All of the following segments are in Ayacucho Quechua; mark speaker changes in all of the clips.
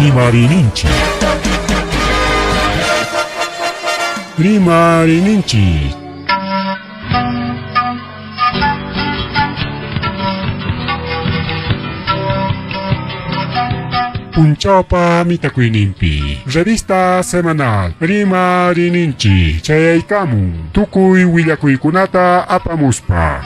Speaker 1: Rimarininchik. Rimarininchik. Punchawpa mitakuyninpi revista semanal Rimarininchik chayaykamun tukuy willakuykunata apamuspa.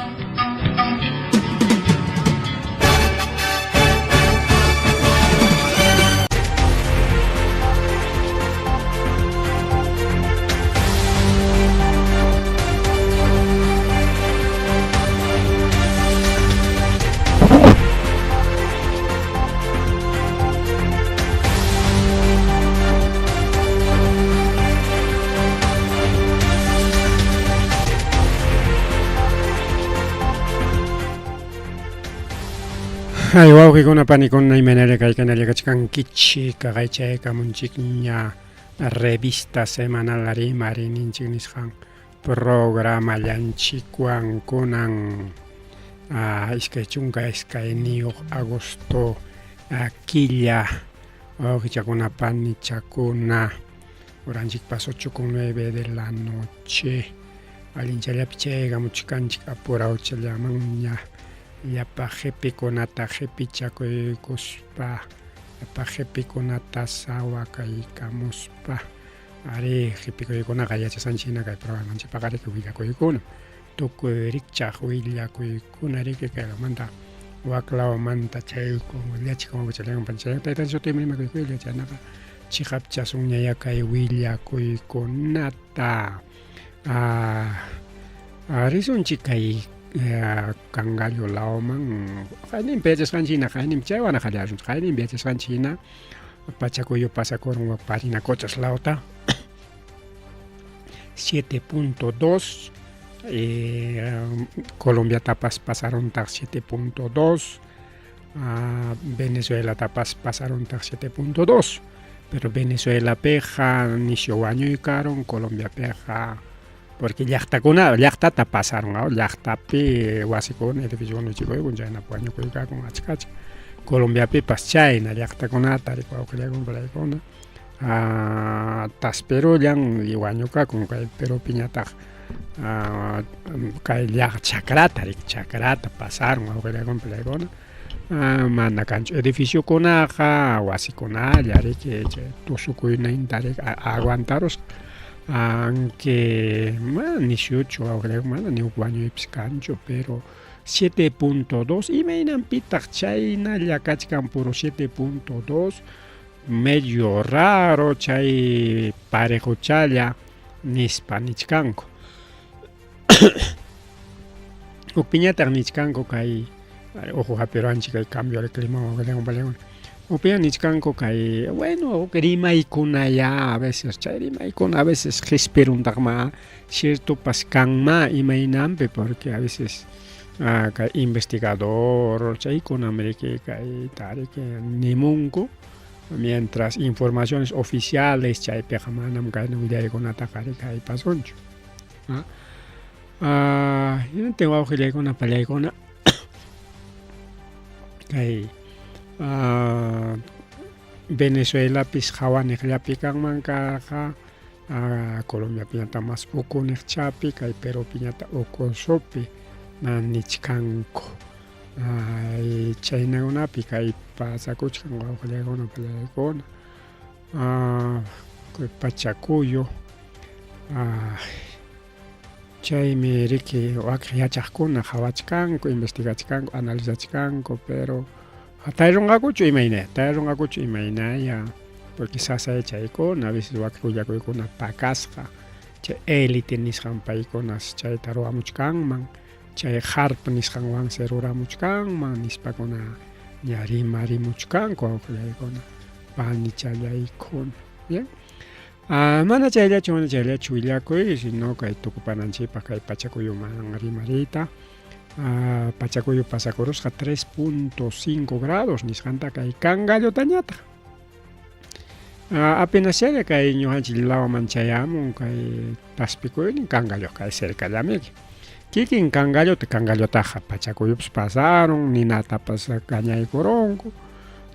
Speaker 2: Ay, wawqikuna panikuna imaynalla kaykanalla kachkankichik kaqaychaykamunchikña revista semanal rimarininchik nisqan programallanchikwan kunan 22 agosto killa wawqichakuna panichakuna horanchikpas 8:09 de la noche allinchallapi chayaykamuchkanchik apurawchallamanña llapa qipikunata qipichakuykuspa llapa qipikunata sawakaykamuspa arí qipikuykunaqa yachasqanchik hina kay programanchikpaqa riki willakuykunam tukuy rikchaq willakuykuna riki kaymanta wak lawmanta chaykun willachikun wawqichallan taytan sutiymi rimakuykuylla chaynaqa chiqapchasunñayá kay willakuykunata risunchik kay Cangallo lawman qayninpi yachasqanchik hina qayninpi chaywana qallarisunchik qayninpi yachasqanchik hina Pachakuyu pasakurun wak Parinacochas lawta 7.2 Colombiatapas pasaruntaq 7.2 Venezuelatapas pasaruntaq 7.2 pero Venezuelapiqa nisyu wañuykarun Colombiapiqa porque llaqtakuna llaqtata pasarun llaqtapi wasikuna edificiokuna wichikuykun chaynapi wañukuykakun achka achka Colombiapipas chayna llaqtakunata wawqillaykuna palaykuna taspirullan y wañukakun kay Perupiñataq kay chakrata riki chakrata pasarun wawqillaykuna palaykuna mana kanchu edificiokunaqa wasikunalla riki chay tusukuyninta riki aguantarusqa aunque mana nisyuchu wawqillaykuna mana ni huk wañuypis kanchu pero 7.2 imaynanpitaq chaynalla kachkan puro 7.2 medio raro chay parejochalla nispa nichkanku hukpiñataq nichkanku kay uhu hapiruwanchik kay cambio de clima hukpiña nichkanku kay bueno huk rimaykunayá a veces chay rimaykuna a veces qispiruntaqmá ciertopas kanmá imaynanpi porque a veces kay investigador chaykunam riki kayta riki nimunku mientras informaciones oficiales chaypiqa manam kayna willaykunataqa riki haypasunchu hinaptin wawqillaykuna pallaykuna kay Venezuelapis qhawaniqllapi kanman karqa Colombiapiñataq mas ukuniqchapi kay Perupiñataq ukusupi nichkanku chaynakunapi kay pasakuchkan wawqillaykuna pallaykuna Pachakuyu chaymi riki wakin yachaqkuna qhawachkanku investigachkanku analizachkanku pero tarirunqakuchu imayna tarirunqakuchu imaynaya porque sasa yachaykuna a veces wakin willakuykuna pakasqa chay élite nisqan paykunas chayta ruwamuchkanman chay HAARP nisqanwansi ruramuchkanman nispakuna ña rimarimuchkanku wawqillaykuna panichallaykuna bien mana chayllachu mana chayllachu willakuy sino kay tukupananchikpaq kay pachakuyuman rimariyta pachakuyu pasakurusqa 3.5 grados nisqanta kay Cangallotañataq apenaschalla kay ñuqanchik lawaman chayamun kay taspikuynin Cangallo kay cercallamiki kikin Cangallota Cangallotaqa pachakuyupas pasarun ninatapas kañaykurunku.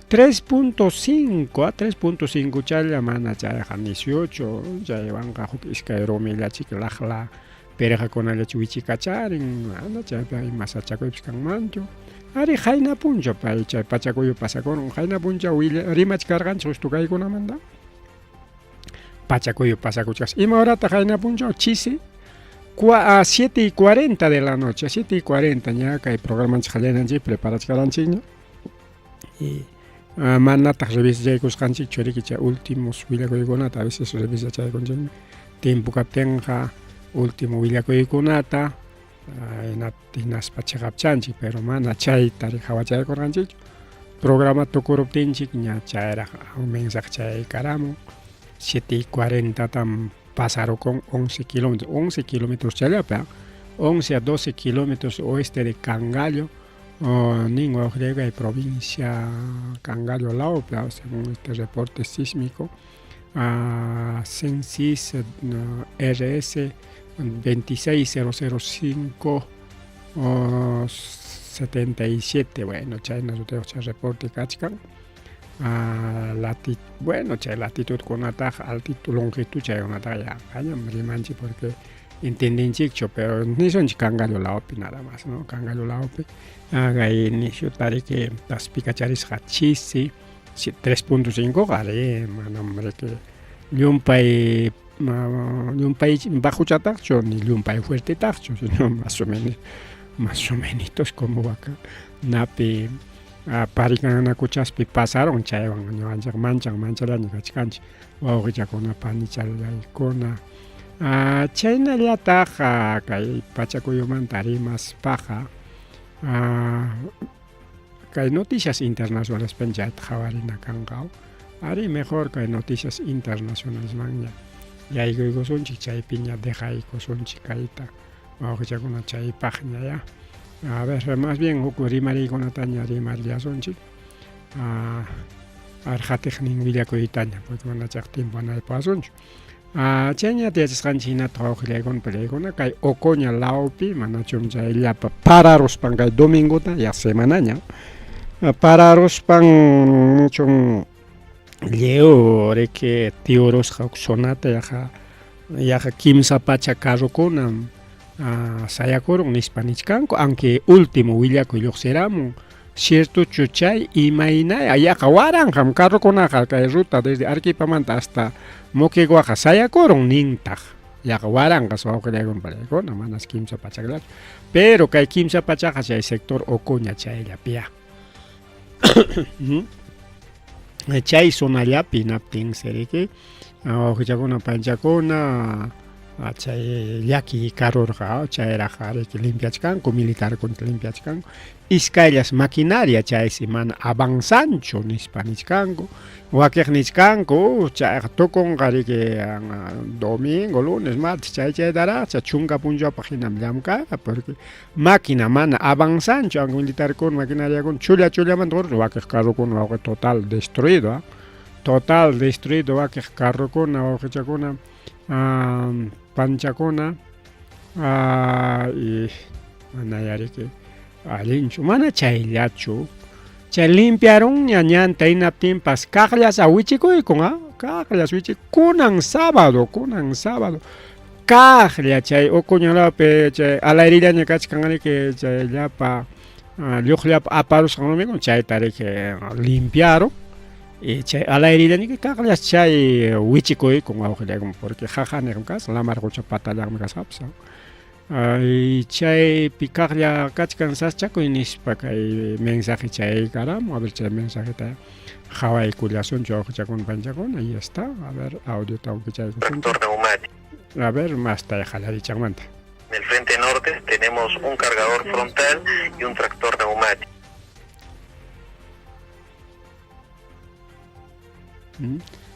Speaker 2: 3.5 a 3.5 challa mana chayqa nisyuchu chaywanqa huk iskay rumillachik laqla pirqakunallachu wichikacharin mana chaypi ima sachakuypis kanmanchu ari qayna punchaw pay chay pachakuyu pasakurun qayna punchaw rimachkarqanchik justo kaykunamanta pachakuyu pasakuchkas ima horataq qayna punchaw chisi a 7:40 de la noche, 7:40 ña kay programanchik qallananchik preparachkaranchikña y manataq revisachaykusqanchik churiki chay últimos willakuykunata a veces revisachaykunchikmi tiempo kaptinqa último willakuykunata hinaspa chiqapchanchik pero mana chayta qhawachaykurqanchikchu programa tukuruptinchik ña chayraq mensaje chaykaramun 7:40 tam pasarukun 11 kilómetros 11 kilómetros challapi 11 a 12 kilómetros oeste de Cangallo nin wawqillayqa provincia Cangallo lawpi según este reporte sísmico Censis RS 26005 77 bueno chayna sutiyuq chay reporte kachkan bueno chay latitudkunataqa altitud longitud chaykunataqa yanqañam rimanchik porque entendinchikchu pero nisunchik Cangallo lawpi nada más no Cangallo lawpi kay nisyuta riki taspikacharisqa chisi 3.5 qa ari manam riki llumpay llumpay bajuchataqchu ni llumpay fuertetaqchu sino más o menos más o menos como waka napi parikanakuchaspi pasaron chaywan ñuqanchik manchan manchalaña kachkanchik wawqichakuna panichallaykuna chaynallataq kay pachakuyumanta rimaspaqa kay noticias internacionales chayta qhawarina kanqa ari mejor kay noticias internacionalesmanña yaykuykusunchik chaypiña dejaykusunchik kayta wawqichakuna chaypaqña ya a ver más bien huk rimariykunataña rimarillasunchik ar qatiqnin willakuytaña porque mana chaq tiempo anaypasunchu chayñata yachasqanchik hinataq wawqillaykuna panillaykuna kay Ocoña lawpi manachum chay llapa pararuspan kay domingota ya semanaña pararuspan chum lliw riki tiurusqa huk zonata yaqa yaqa kimsa pacha carrokunam sayakurun nispa nichkanku aunque último willakuy lluqsiramun ciertochu chay imayna yaqa waranqam carrokunaqa kay ruta desde Arequipamanta hasta Moqueguaqa sayakurun nintaq yaqa waranqas wawqillaykuna panillaykuna manas kimsa pachakllachu pero kay kimsa pachaqa chay sector Ocoña chayllapi ya chay zonallapi hinaptinsi riki wawqichakuna panchakuna chay llaki karurqa chayraq riki limpiachkanku militarkuna limpiachkanku iskayllas maquinaria chaysi mana avanzanchu nispa nichkanku wakiq nichkanku chayqa tukunqa riki domingo lunes martes chay chaytaraqcha chunka punchawpaq hinam llamk'arqa porque máquina mana avanzanchu aunque militarkuna maquinariakuna chulla chullamanta wakiq carrokuna wawqi total destruido total destruido wakiq carrokuna wawqichakuna panchakuna y manaya riki allinchu mana chayllachu chay limpiarunña ñanta hinaptinpas kaqllas wichikuykun kaqllas wichik kunan sábado kaqlla chay Ocoña lawpi chay alayrillaña kachkan riki chay llapa lluqllapa aparusqan rumikuna chayta riki limpiarun y chay alayrillaña kaqllas chay wichikuykun wawqillaykuna porque qaqaniqmi kasqa lamar qucha patallanmi kasqapas chaypi kaqlla kachkan sasachakuy nispa kay mensaje chaykaramun a ver chay mensajeta qhawaykullasunchik wawqichakuna panchakuna y ya está a ver audiota kichaykusunchik a ver mastay qallarichanmanta.
Speaker 3: En el frente norte tenemos un cargador frontal y un tractor neumático.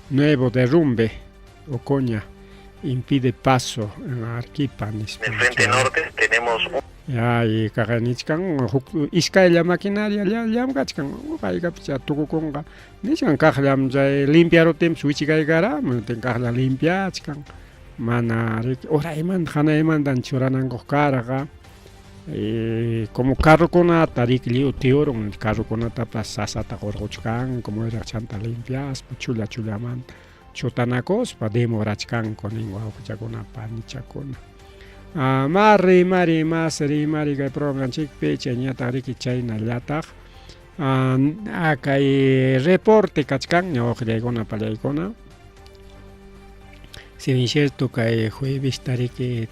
Speaker 2: Nuevo derrumbe, Ocoña impide paso en Arequipa.
Speaker 3: En el frente norte tenemos un...
Speaker 2: Ya, y kaqanichkan huk iskaylla maquinaria llamkachkan haykapi tukukunqa nichkan kaqllam chay limpiaruptinpas wichikaykaramun kaqlla limpiachkan mana riki uraymanta hanaymantan churanankuq karqa. Como carrokunata riki lliw tiurun, carrokunatapas sasata qurquchkanku, muyraqchanta limpiaspa, chulla chullamanta chutanakuspa demorachkanku nin wawqichakuna panichakuna. Ma rimari, mas rimari kay programanchikpi, chayñataq riki chaynallataq kay reporte kachkan wawqillaykuna pallaykuna. Si bien cierto kay juevesta riki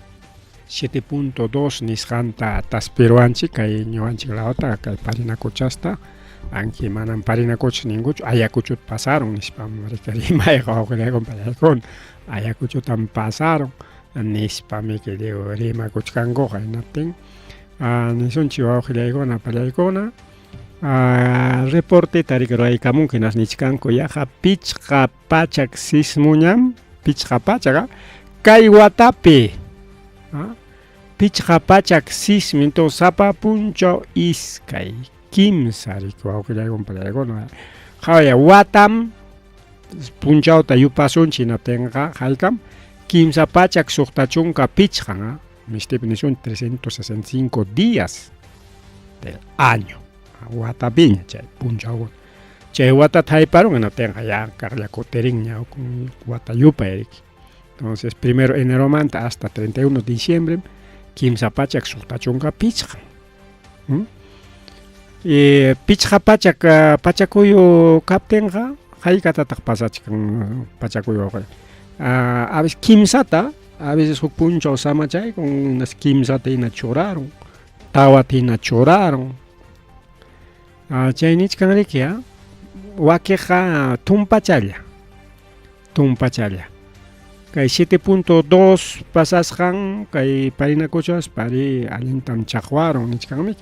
Speaker 2: 7.2 nisqanta taspiruwanchik kay ñuqanchik lawta kay Parinacochasta, aunque manam Parinacochas ninkuchu, Ayacuchota pasaron nispam riki rimayqa wawqillaykuna pallaykuna, Ayacuchotam pasaron nispamiki lliw rimakuchkankuqa. Hinaptin nisunchik wawqillaykuna pallaykuna, reporteta riki ruraykamunku, hinas nichkanku yaqa 500 sismuñam, 500 kay watapi 500 sismu, entonces sapa punchaw 2, 3 riki wawqillaykuna pallaykuna. Qhawaya watam punchawta yupasunchik, hinaptinqa haykam 365, mistipi nisun 365 días del año watapiña chay punchawkuna. Chay watata hayparun, hinaptinqa ya kaqlla kutirinña wata yupay riki. Entonces 1 eneromanta hasta 31 de diciembre 365. 500 pachakuyu kaptinqa haykatataq pasachkan pachakuyu? A veces kimsata, a veces huk punchaw samachaykun, kimsata hina churarun, tawata hina churarun. Chay nichkan riki, wakiqa tumpachalla, tumpachalla. Kay 7.2 pasasqan kay Parinacochas pari allintam chaqwarun nichkanmi,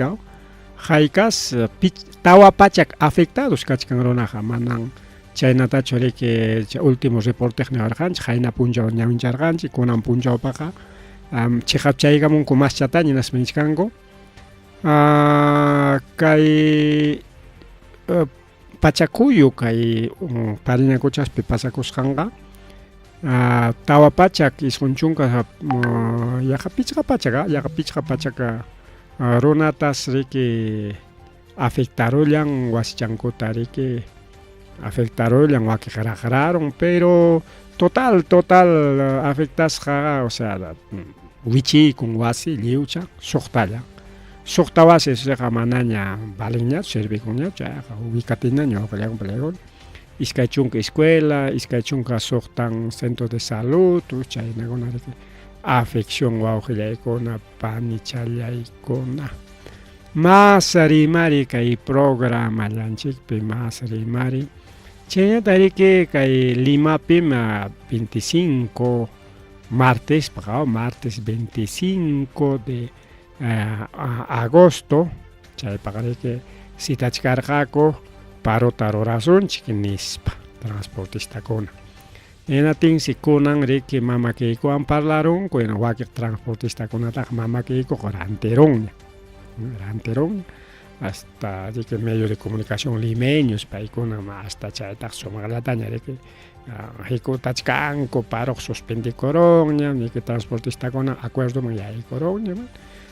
Speaker 2: haykas 400 afectados kachkan runaqa, manan chaynatachu riki último reporteq niwarqanchik, qayna punchaw ñawincharqanchik, kunan punchawpaqa chiqap chaykamunku maschataña hinaspa nichkanku. Kay pachakuyu kay Parinacochaspi pasakusqanqa 490, yaqa 500, yaqa 500 runatas riki afectarullan wasichankuta riki afectarullan, wakiqa raqrarun, pero total total afectasqa, o sea, wichiykun wasi lliwcha suqtalla. Suqta wasi siqa manaña valinñachu, servikunñachu, chayqa wikatinaña wawqillaykuna pallaykuna. 20 escuela, 26 centro de salud, chaynakuna riki afección wawqillaykuna panichallaykuna. Mas rimari kay programallanchikpi, mas rimari. Chaynata riki kay Limapim 25 martes, martes 25 de agosto, chaypaqa riki citachkarqaku parota rurasunchik nispa transportistakuna. Hinatinsi kunan riki mamakiykuwan parlarunku, hina wakiq transportistakunataqa mamakiykuqa rantirunña, rantirunña, hasta riki medio de comunicación limeños paykuna hasta chaytaqa sumaqllataña riki hikutachkanku, paroq suspendikurunña, riki transportistakuna acuerdoman yaykurunña.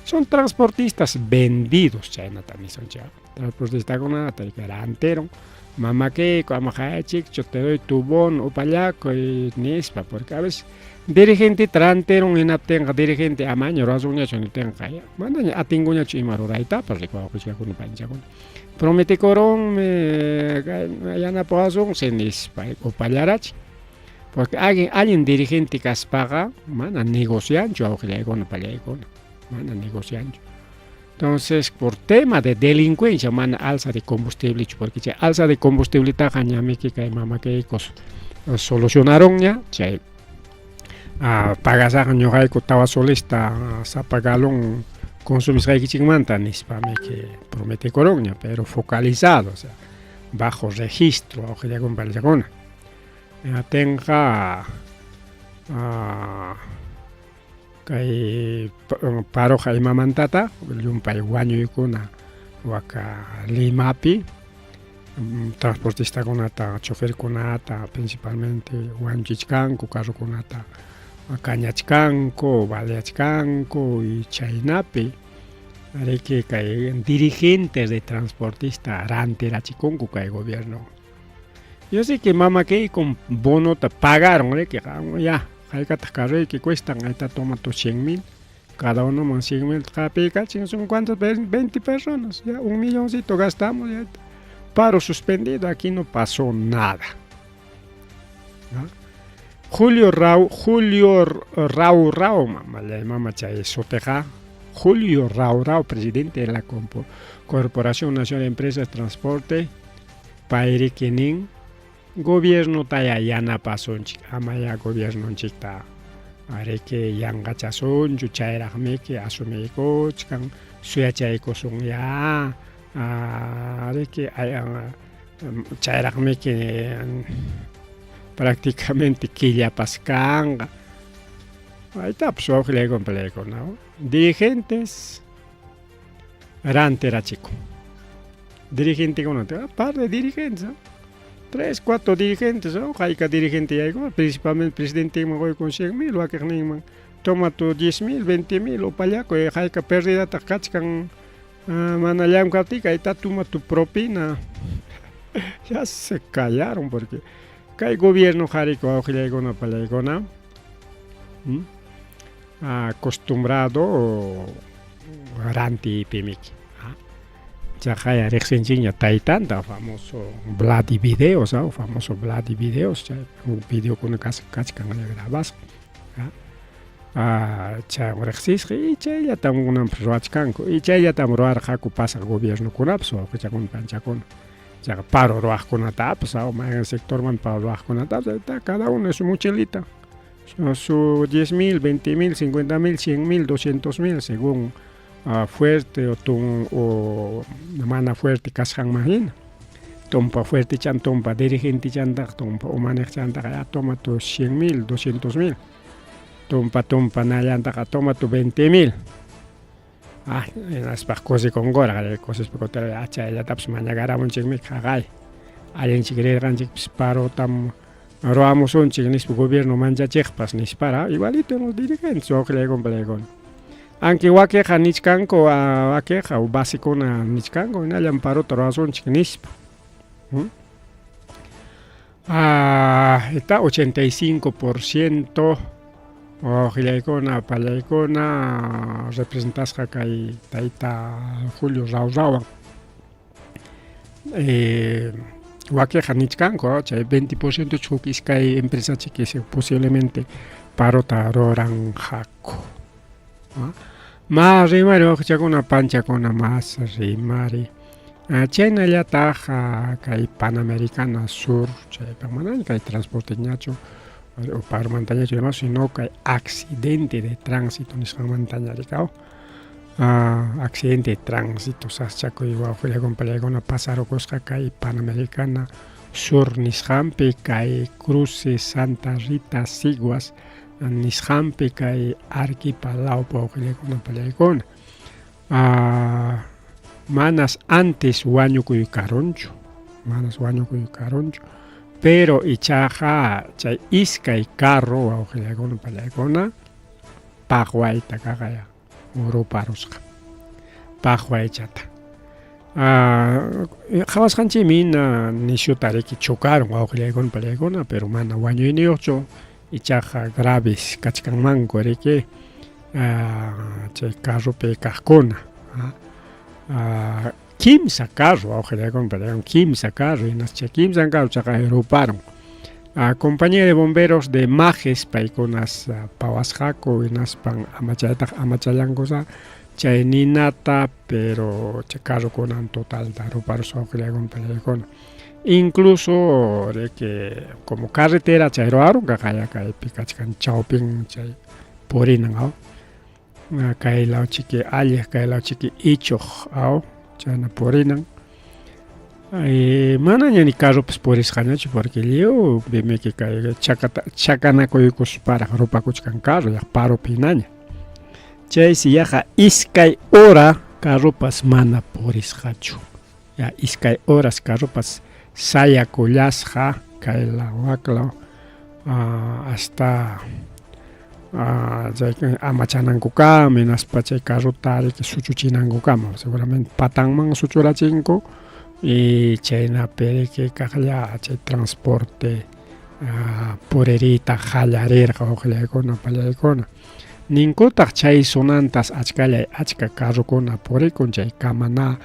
Speaker 2: Son transportistas vendidos, chaynata nisunchik. Transportistakunata riki rantirun mamakiyku, ama hayachikchu, te doy tu bono, upallakuy nispa, porque a veces dirigenteta rantirun, hinaptinqa dirigente amaña rurasunñachu niptinqa manaña atinkuñachu ima ruraytapas riki wawqichakuna panichakuna. Prometikurunmi yanapawasunsi nispa upallarachin. Porque allin dirigente kaspaqa mana negocianchu wawqillaykuna pallaykuna, mana negocianchu. Entonces, por tema de delincuencia, mana alza de combustible, porque chay alza de combustibletaqa ñamiki kay mamakiykus solucionaronña, chay pagasaq ñuqayku 4 solesta sapa galón consumisqaykichikmanta nispamiki prometikurunña, pero focalizado, o sea, bajo registro, wawqillakuna pallakuna. Hinaptinqa kay paroqa imamantata llumpay wañuykuna waka Limapi transportistakunata, choferkunata principalmente wañuchichkanku, carrokunata kañachkanku, baleachkanku y chaynapi. Riki kay dirigentes de transportista rantirachikunku kay gobierno. Yo sé que mama que con bonota pagaron, riki ya, haykataq carroyki cuestan, ahí está toma tus 100 mil, cada uno man 100 mil, qapikachin son cuántos, 20 personas, ya un milloncito gastamos, ya está. Paro suspendido, aquí no pasó nada. ¿No? Julio Rau, Julio Rau Rau, mama chay suteqa, Julio Rau Rau, presidente de la Corporación Nacional de Empresas de Transporte, payriki nin, gobierno taya yanapasunchik, amaya gobiernonchikta ariki yanqachasunchu, chayraqmiki asumiykuchkan, suyachaykusun ya, ariki chayraqmiki prácticamente killapas kanqa. Ahí está, pues, ¿no? Dirigentes rantirachiku. Dirigente con un par de dirigentes, ¿no? 3, 4 dirigentes, ¿no? Hayka dirigente yaykun, principalmente presidente voy con 100 mil, wakiqninman toma tu 10 mil, 20 mil, o pallaco, hayka pérdida kachkan mana llamkaptika, ahí está, toma tu propina. Ya se callaron porque kay gobierno hariko awqillaykuna pallaykuna acostumbrado rantipimiki. Chaqaya riqsinchikña taytanta, famoso Vladi videos, ¿no? Famoso Vladi videos, chay videokuna kachkan grabasqa. Chay riqsisqa y chayllatam kunanpas ruwachkanku y chayllatam ruwarqaku pasaq gobiernokunapas wawqichakuna panchakuna. Chaqa paro ruwaqkunatapas, mayqin sectorman paro ruwaqkunatapas, cada uno es su mochilita. Su 10 mil, 20 mil, 50 mil, 100 mil, 200 mil, según fuerte o, o mana fuerte kasqanman hina. Tumpa fuerte chan, tumpa dirigente chantaq, tumpa umaneq chantaqa, ya toma tu 100 mil, 200 mil. Tumpa, tumpa nallantaqa, toma tu 20 mil. Hinaspaq kusikunkuraq, kusispa chayllatapas mañakaramunchikmi qaqay. Allinchik rirqanchikpis parotam ruwamusunchik nispa gobierno manchachiqpas nispara, igualito los dirigentes wawqillaykuna pallaykuna. Aunque wakiqa nichkanku, wakiqa basekuna nichkanku, hinallam parota ruwasunchik nispa. Está 85% wawqillaykuna pallaykuna representasqa kay tayta Julio Rau Rauwan. Wakiqa nichkanku, chay 20% huk iskay empresa chiki posiblemente parota ruranqaku. Mas rimari wawqichakuna panchakuna mas rimari. Chaynallataq kay Panamericana Sur, chaypa manaña kay transporte ñachu o paromantañachu llamasu, sino kay accidente de tránsito nisqanmantaña rikaw. Accidente de tránsito sasachakuy wawqillaykuna pallaykuna pasarukusqa kay Panamericana Sur nisqanpi, kay cruce Santa Rita Siguas nisqanpi, kay Arequipa lawpi wawqillaykuna pallaykuna. Manas antes wañukuy karunchu, manas wañukuy karunchu, pero ichaqa chay iskay carro wawqillaykuna pallaykuna paqwayta kaqaya ruparusqa, paqwaychata. Qhawasqanchikmi hina nishuta riki chocaron wawqillaykuna pallaykuna, pero mana wañuyniyuqchu, ichaqa graves kachkanmanku riki chay carropi kaqkuna. Kimsa carro wawqillaykuna pallaykuna, kimsa carro, hinas chay kimsa carro chaqa ruparon. Compañía de bomberos de Majes paykunas pawasqaku hinaspan amachaytaq amachallankusa chay ninata, pero chay carrokunan totalta ruparusqa wawqillaykuna pallaykuna. Incluso de que como carretera chay ruwarun kaqaya kaypi kachkan chawpin chay purinan aw. Kay law chiki alliq, kay law chiki ichuq aw, chayna purinan. Manaña ni carropas purisqañachu porque lliw bimiki kay chakata chakanakuykusparaq rupakuchkan carro yaq paropi hinaña. Chaysi yaqa iskay hora carropas mana purisqachu. Ya iskay horas carropas sayakullasqa kay law wak law hasta Chay amachanankukama hinaspa chay carrota riki suchuchinankukama seguramente patanman suchurachinku y chaynapi riki kaqlla chay transporte puririyta qallarirqa uqllaykuna pallaykuna ninkutaq chay zonantas achkallay achka carrokuna purikun chay Camaná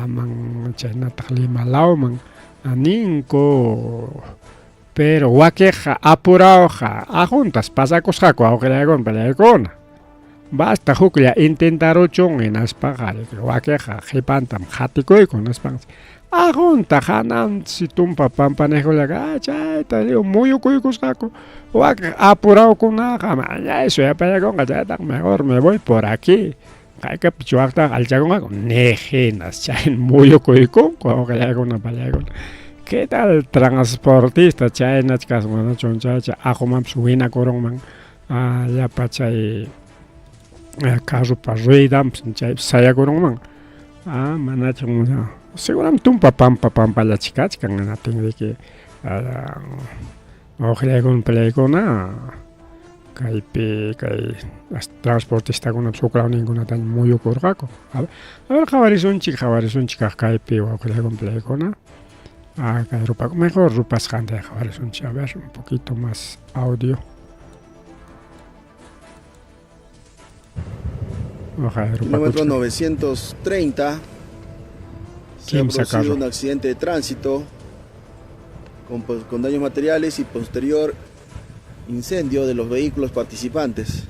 Speaker 2: man chaynataq Lima lawman ninku. Pero wakiqqa apurawqa aquntas pasakusqaku awqillaykuna pallaykuna. Basta huklla intentaruchun hinaspaqa wakiqqa qhipantam qatikuyku nispansi. Aqunta hanansi tumpa pampaniqkullaqa ah chayta lliw muyukuykusqaku. Wakiq apurawkunaqa mañay suyapayakunqa chaytaqa mejor me voy por aquí. Haykapi chuwaqtaqa allichakunqaku niq hinas chay muyukuykunku awqillaykuna pallaykuna. ¿Qué tal transportista chaynach kasqa manachu chaycha aqumanpas winakurunman llapa chay carropa ruedanpas chaypi sayakurunman manachu seguramente tumpa pampa pampallachi kachkan hinaptin riki Wawqillaykuna palaykuna kaypi kay transportistakunapas huk lawninkunataña muyukurqaku. A ver qhawarisunchik, qhawarisunchik kaq kaypi wawqillaykuna palaykuna. Ah, kay rupa, mejor rupasqanta qhawarisunchik. A ver, un poquito más audio.
Speaker 4: Kilómetro 930 se ha producido un accidente de tránsito con daños materiales y posterior incendio de los vehículos participantes.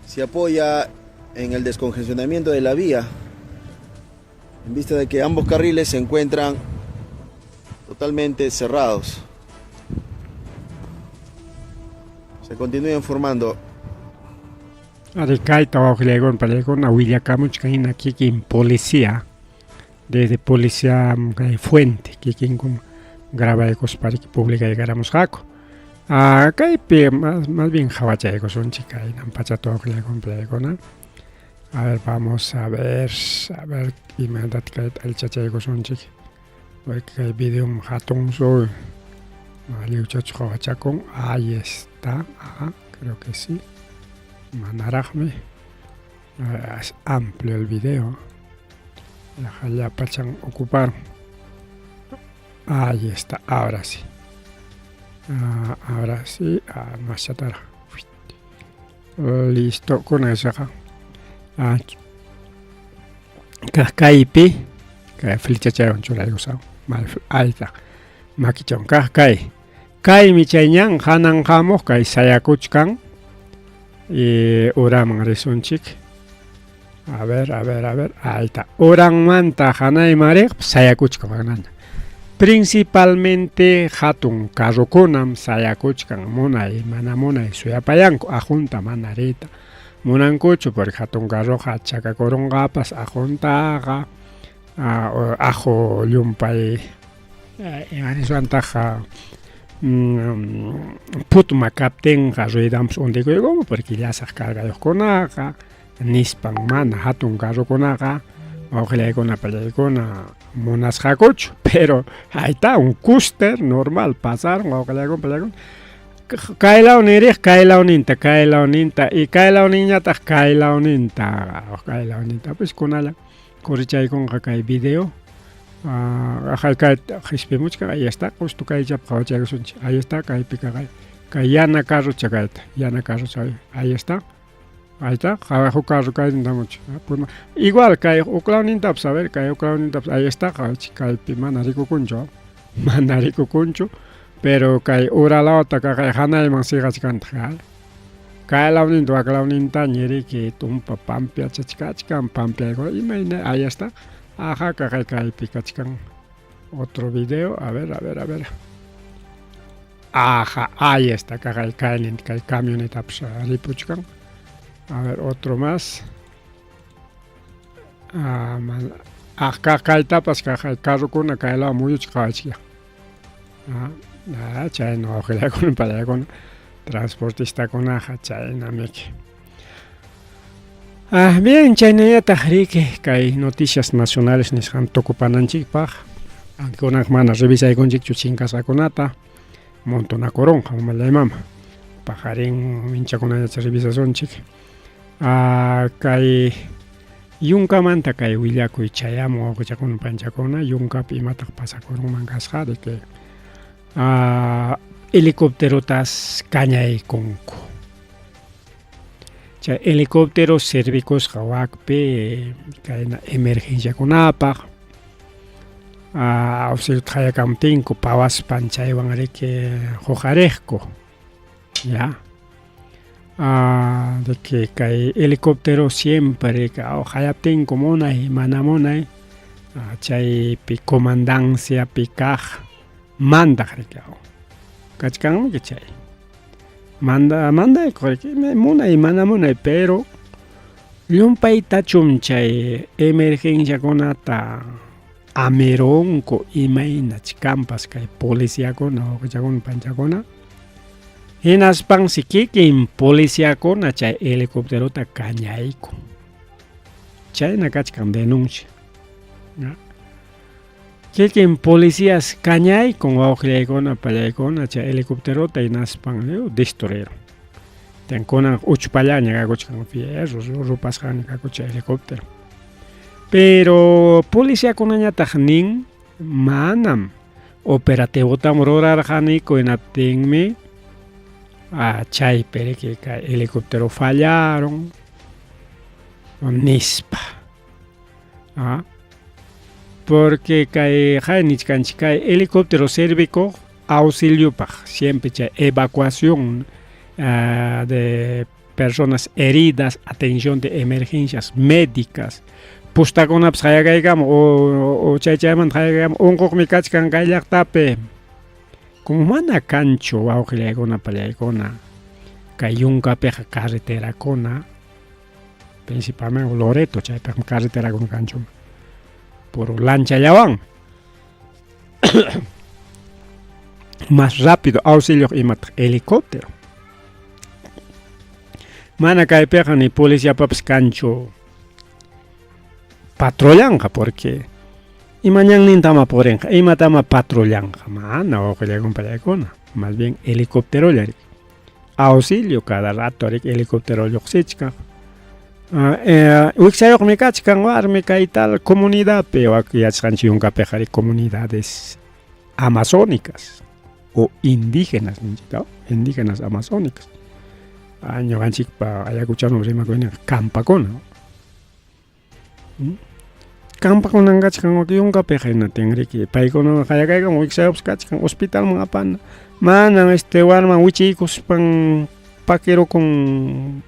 Speaker 4: Se apoya en el descongestionamiento de la vía, en vista de que ambos carriles se encuentran totalmente cerrados. Se continúa informando.
Speaker 2: Ari kayta wawqillaykuna pallaykuna willakamuchkan hina kikin policía desde policía kay fuente kikinkum grabaykuspa riki publicaykaramusqaku. Ah, kaypi más, más bien qhawachaykusunchik kaynan pachata wawqillaykuna pallaykuna. A ver, vamos a ver, a ver imaynataq kayta allichachaykusunchik. Porque kay videom hatun soy. Lliwchachu qhawachakun. Ahí está. Ajá, creo que sí. Manaraqmi. Es amplio el video. Llapachan ocuparon. Ahí está, ahora sí. Ah, ahora sí, ah, más chatarra. Listo, con eso. Ah, kaypi kay flechachaywan churaykusaq ayta makichawan kaq kay kaymi chay ñan hanan hamuq kay sayakuchkan y uraman risunchik a ver a ver a ver ayta uranmanta hanayman riq sayakuchkan manaña principalmente hatun carrokunam sayakuchkan munay mana munay suyapayanku aqunta mana riyta munankuchu porque hatun carroqa chakakurunqapas aquntaqa aqu llumpay imaniswantaq putma kaptinqa ruedanpas undikuykunman porque llasaq cargayuqkunaqa nispan mana hatun carrokunaqa wawqillaykuna pallaykuna munasqakuchu pero ahí está un cúster normal pasaron wawqillaykuna pallaykuna kay lawnin riq kay lawninta kay lawninta y kay lawninñataq kay lawninta kay lawninta pues kunallan corrichaykunqa kay video kay qispimuchkan ahí está justo kaychapi qhawachaykusunchik ahí está kaypi kaqay kay yana carrocha kayta yana carrocha ahí está ahí está huk carro kayninta mucho igual kay huk lawnintapas a ver kay huk lawnintapas ahí está qhawachik kaypi mana rikukunchu mana rikukunchu pero kay ura lawta kaqay hanayman siqachkantaq kay lawninta wak lawninta ñiriki tumpa pampiachachkachkan pampiaykuna imayna ahí está aja kaqay kaypi kachkan otro video a ver a ver a ver aja ahí está kaqay kaynin kay camionetapas ripuchkan a ver otro más ah kaytapas kaqay carrokuna kay law muyuchka qawachikya chayna wawqillaykuna pallaykuna transportistakunaqa chaynamiki ah bien chaynañataq riki kay noticias nacionales nisqan tukupananchikpaq kunanqa mana revisaykunchikchu chinkasqakunata montonakurunqa mamallay mama. Paqarin minchakunañacha revisasunchik. Kay yunkamanta kay willakuy chayamun wawqichakuna panchakuna yunkapi imataq pasakurunman kasqa de que helicópterotas kañaykunku. Chay helicóptero servikusqa wakpi kayna emergenciakunapaq auxiliota qayakamuptinku pawaspan chaywan riki huqariqku ya de que kay helicóptero siempre qayaptinku munay mana munay chaypi comandanciapi kaq mandaq riki kachkanmi chay manda mandaykuq riki munay mana munay pero llumpaytachum chay emergenciakunata amirunku imaynach kanpas kay policiakuna wawqichakuna panchakuna hinaspansi kikin policiakuna chay helicópterota kañaykun chayna kachkan denuncia kikin policías kañaykun wawqillaykuna pallaykuna chay helicópterota hinaspan destruyeron kunan uchpallaña kakuchkan fierro rupasqaña kakuchkan helicóptero pero policiakunañataq nin manam operativotam rurarqaniku hinaptinmi chaypi riki kay helicóptero fallaron nispa porque kay qay nichkanchik kay helicóptero servikuq auxiliopaq siempre chay evacuación de personas heridas, atención de emergencias médicas pustakunapas qayakaykamun o chay chaymanta qayakaykamun unquqmi kachkan kay llaqtapi como mana kanchu wawqillaykuna pallaykuna kay yunkapiqa carreterakuna principalmente Loreto chaypiqmi carreterakuna kanchu puro lanchallawanmi más rápido auxilio imataq helicóptero mana kaypiqa ni policiapapas kanchu patrullanqa porque ima ñannintama purinqa imatama patrullanqa mana wawqillaykuna pallaykuna más bien helicópterolla riki auxilio cada rato riki helicóptero lluqsichkan wiksayuqmi kachkan warmi kay tal comunidadpi wak yachasqanchik yunkapiqa riki comunidades amazónicas o indígenas ninchik indígenas amazónicas ñuqanchikpa Ayacuchano rimakuyninqa campakuna campakunan kachkan yunkapiqa hinatin riki paykuna qayakaykamun wiksayuqpas kachkan hospitalman apana manan este warman wichiykuspan pakirukun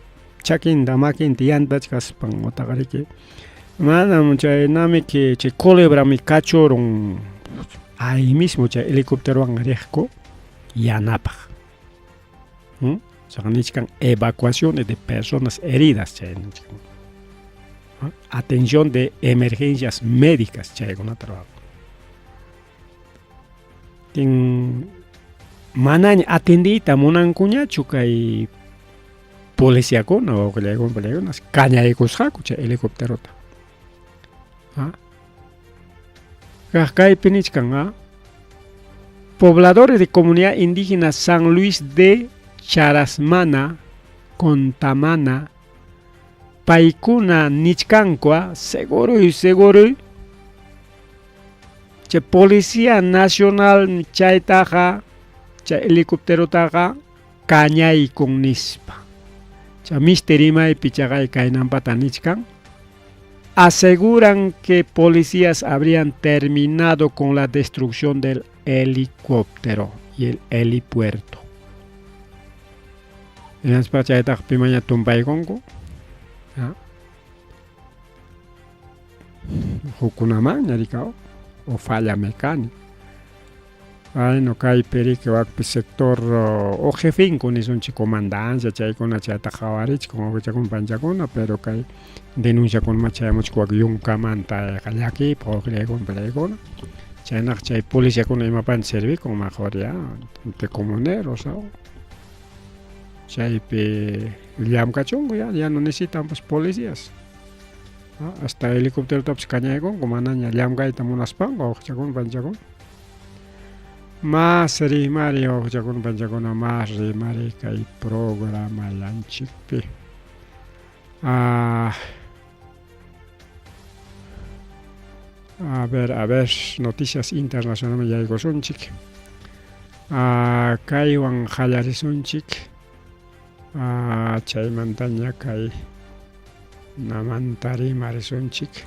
Speaker 2: chakinta makinta yantachkaspan utaq riki manam chaynamiki chay culebrami kachurun ahí mismo chay helicópterowan riqku yanapaq chaqa nichkan evacuaciones de personas heridas chay nichkan atención de emergencias médicas chaykunata ruwakun tin manaña atendiyta munankuñachu kay policiakuna wawqillaykuna pallaykuna kañaykusqaku chay helicópterota kaq kaypi nichkan pobladores de comunidad indígena San Luis de Charasmana Contamana paykuna nichkanku seguro y seguro chay policía nacional chaytaqa chay helicópterotaqa kañaykun nispa chay misti rimaypi chaqay kaynampata nichkan aseguran que policías habrían terminado con la destrucción del helicóptero y el helipuerto. Hinaspa chaytaqa pimaña tumpaykunku hukkunamanña rikaw o falla mecánica. Bueno, kaypi riki wakpi sector o jefinku nisunchik comandancia chaykuna chayta qhawarichik wawqichakuna panchakuna pero kay denunciakunama chayamuchik wak yunkamanta llakiypaq wawqillaykuna pallaykuna chaynaqa chay policiakuna imapaqmi servikun mejor ya de comuneros chaypi llamkachunku ya ya no necesitan pues policías hasta helicópterotapas kañaykunku manaña llamkayta munaspanku wawqichakuna panchakuna. Mas rimari wawqichakuna panchakuna mas rimari kay programallanchikpi. Ah, a ver, a ver, noticias internacionalman yaykusunchik. Ah, kaywan qallarisunchik. Ah, chaymantaña kay namanta rimarisunchik.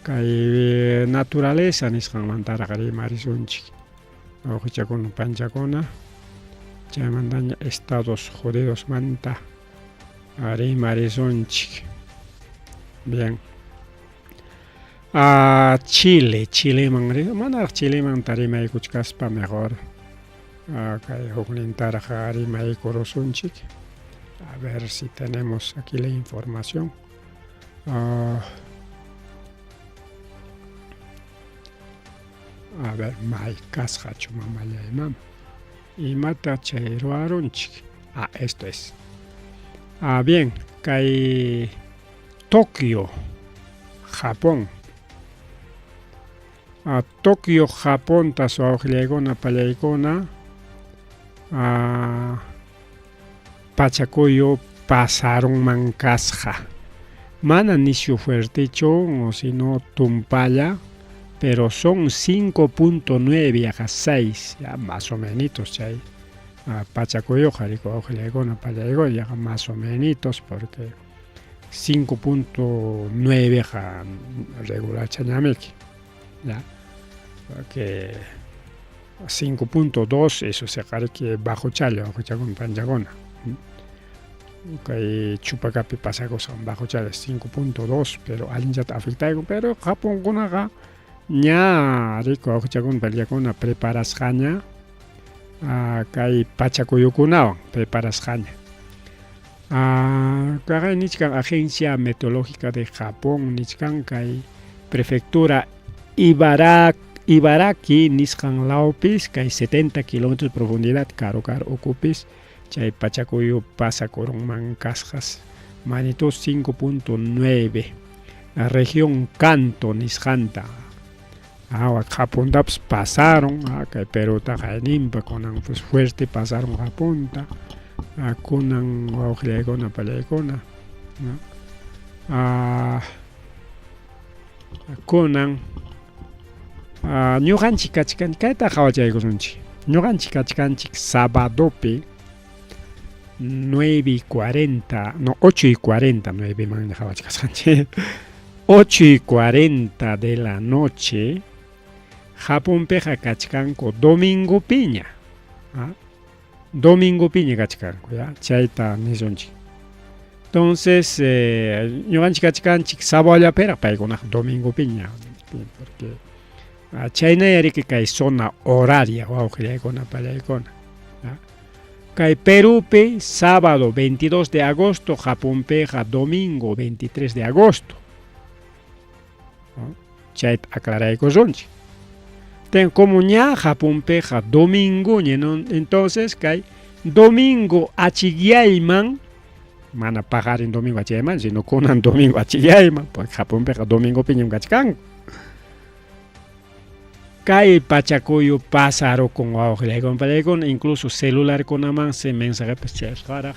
Speaker 2: Kay naturaleza nisqanmantaraq rimarisunchik. Wawqichakuna panchakuna chaymantaña Estados Unidosmanta rimarisunchik. Bien. Ah, Chile, Chileman manaraq Chilemanta rimaykuchkaspa mejor ah, kay huknintaraq rimaykurusunchik. A ver si tenemos aquí la información. Ah, a ver, may kasqachu mamallay mama. Imata chay ruwarunchik. Ah, esto es. Ah, bien, kay Tokio, Japón. Ah, Tokio, Japón, wawqillaykuna pallaykuna ah, pachakuyu pasarunman kasqa. Mana nisyu fuertechu, sino tumpalla, pero son 5.9 a 6, ya más o menos chay. Pachakuyuqa riku wawqillaykuna pallaykuna yaqa más o menos porque 5.9 qa regular chañamiki, ya. Porque 5.2 eso se qariki bajo challa wawqichakuna panchakuna. Kay Chupacapi pasakusqan bajo challa 5.2 pero allinchata afectayku pero Japonkunaqa ña riku wawqichakuna pallakuna preparasqaña kay pachakuyukunawan preparasqaña. Kaqay nichkan Agencia Meteorológica de Japón nichkan kay prefectura Ibaraki nisqan lawpis kay 70 kilómetros de profundidad karu karu ukupis chay pachakuyu pasakurunman kasqas magnitud 5.9 región Kanto nisqanta. Awa Japontapas pasaron, kay Perutaqa ayninpa kunan pues fuerte pasaron Japonta, kunan wawqillaykuna pallaykuna, ¿no? Kunan ñuqanchik kachkan kayta qhawachaykusunchik. Ñuqanchik kachkanchik sabadopi 9:40, no 8:40, 9 man qhawachkasqanchik. 8:40 de la noche Japonpiqa kachkanku domingopiña. Domingopiña kachkanku, ya, chayta nisunchik. Entonces, ñuqanchik kachkanchik sabadollapiraq paykunaqa domingopiña, porque chaynaya riki kay zona horaria wawqillaykuna pallaykuna. Kay Perupi sábado 22 de agosto, Japonpiqa domingo 23 de agosto. Chayta aclaraykusunchik. Ten como ña Japonpiqa domingoña, ¿no? Entonces kay domingo achikyayman mana paqarin domingo achikyayman, sino kunan domingo achikyayman, porque Japonpiqa domingopiñam kachkanku. Kay pachakuyu pasarukun wawqillaykuna pallaykuna, incluso celularkunamansi mensajepas chayasqaraq.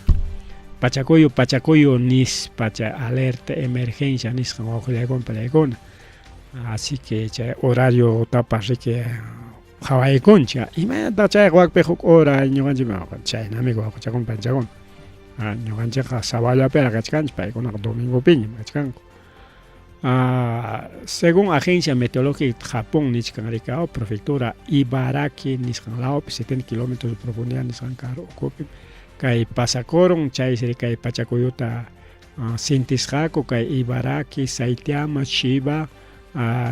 Speaker 2: Pachakuyu pachakuyu nispa chay alerta emergencia nisqan wawqillaykuna pallaykuna. Así que chay horario tapas riki qhawaykunchik. Imaynataq chayqa wakpi huk hora ñuqanchik chaynami wawqichakuna panchakuna. Ñuqanchikqa sabadollapiraq kachkanchik, paykunaqa domingopiñam kachkanku. Según Agencia Meteorológica de Japón nichkan rikao prefectura Ibaraki nisqan lawpi 70 kilómetros de profundidad nisqan karu ukhupi kay pasakurun chaysi kay pachakuyuta sintisqaku kay Ibaraki, Saitama, Chiba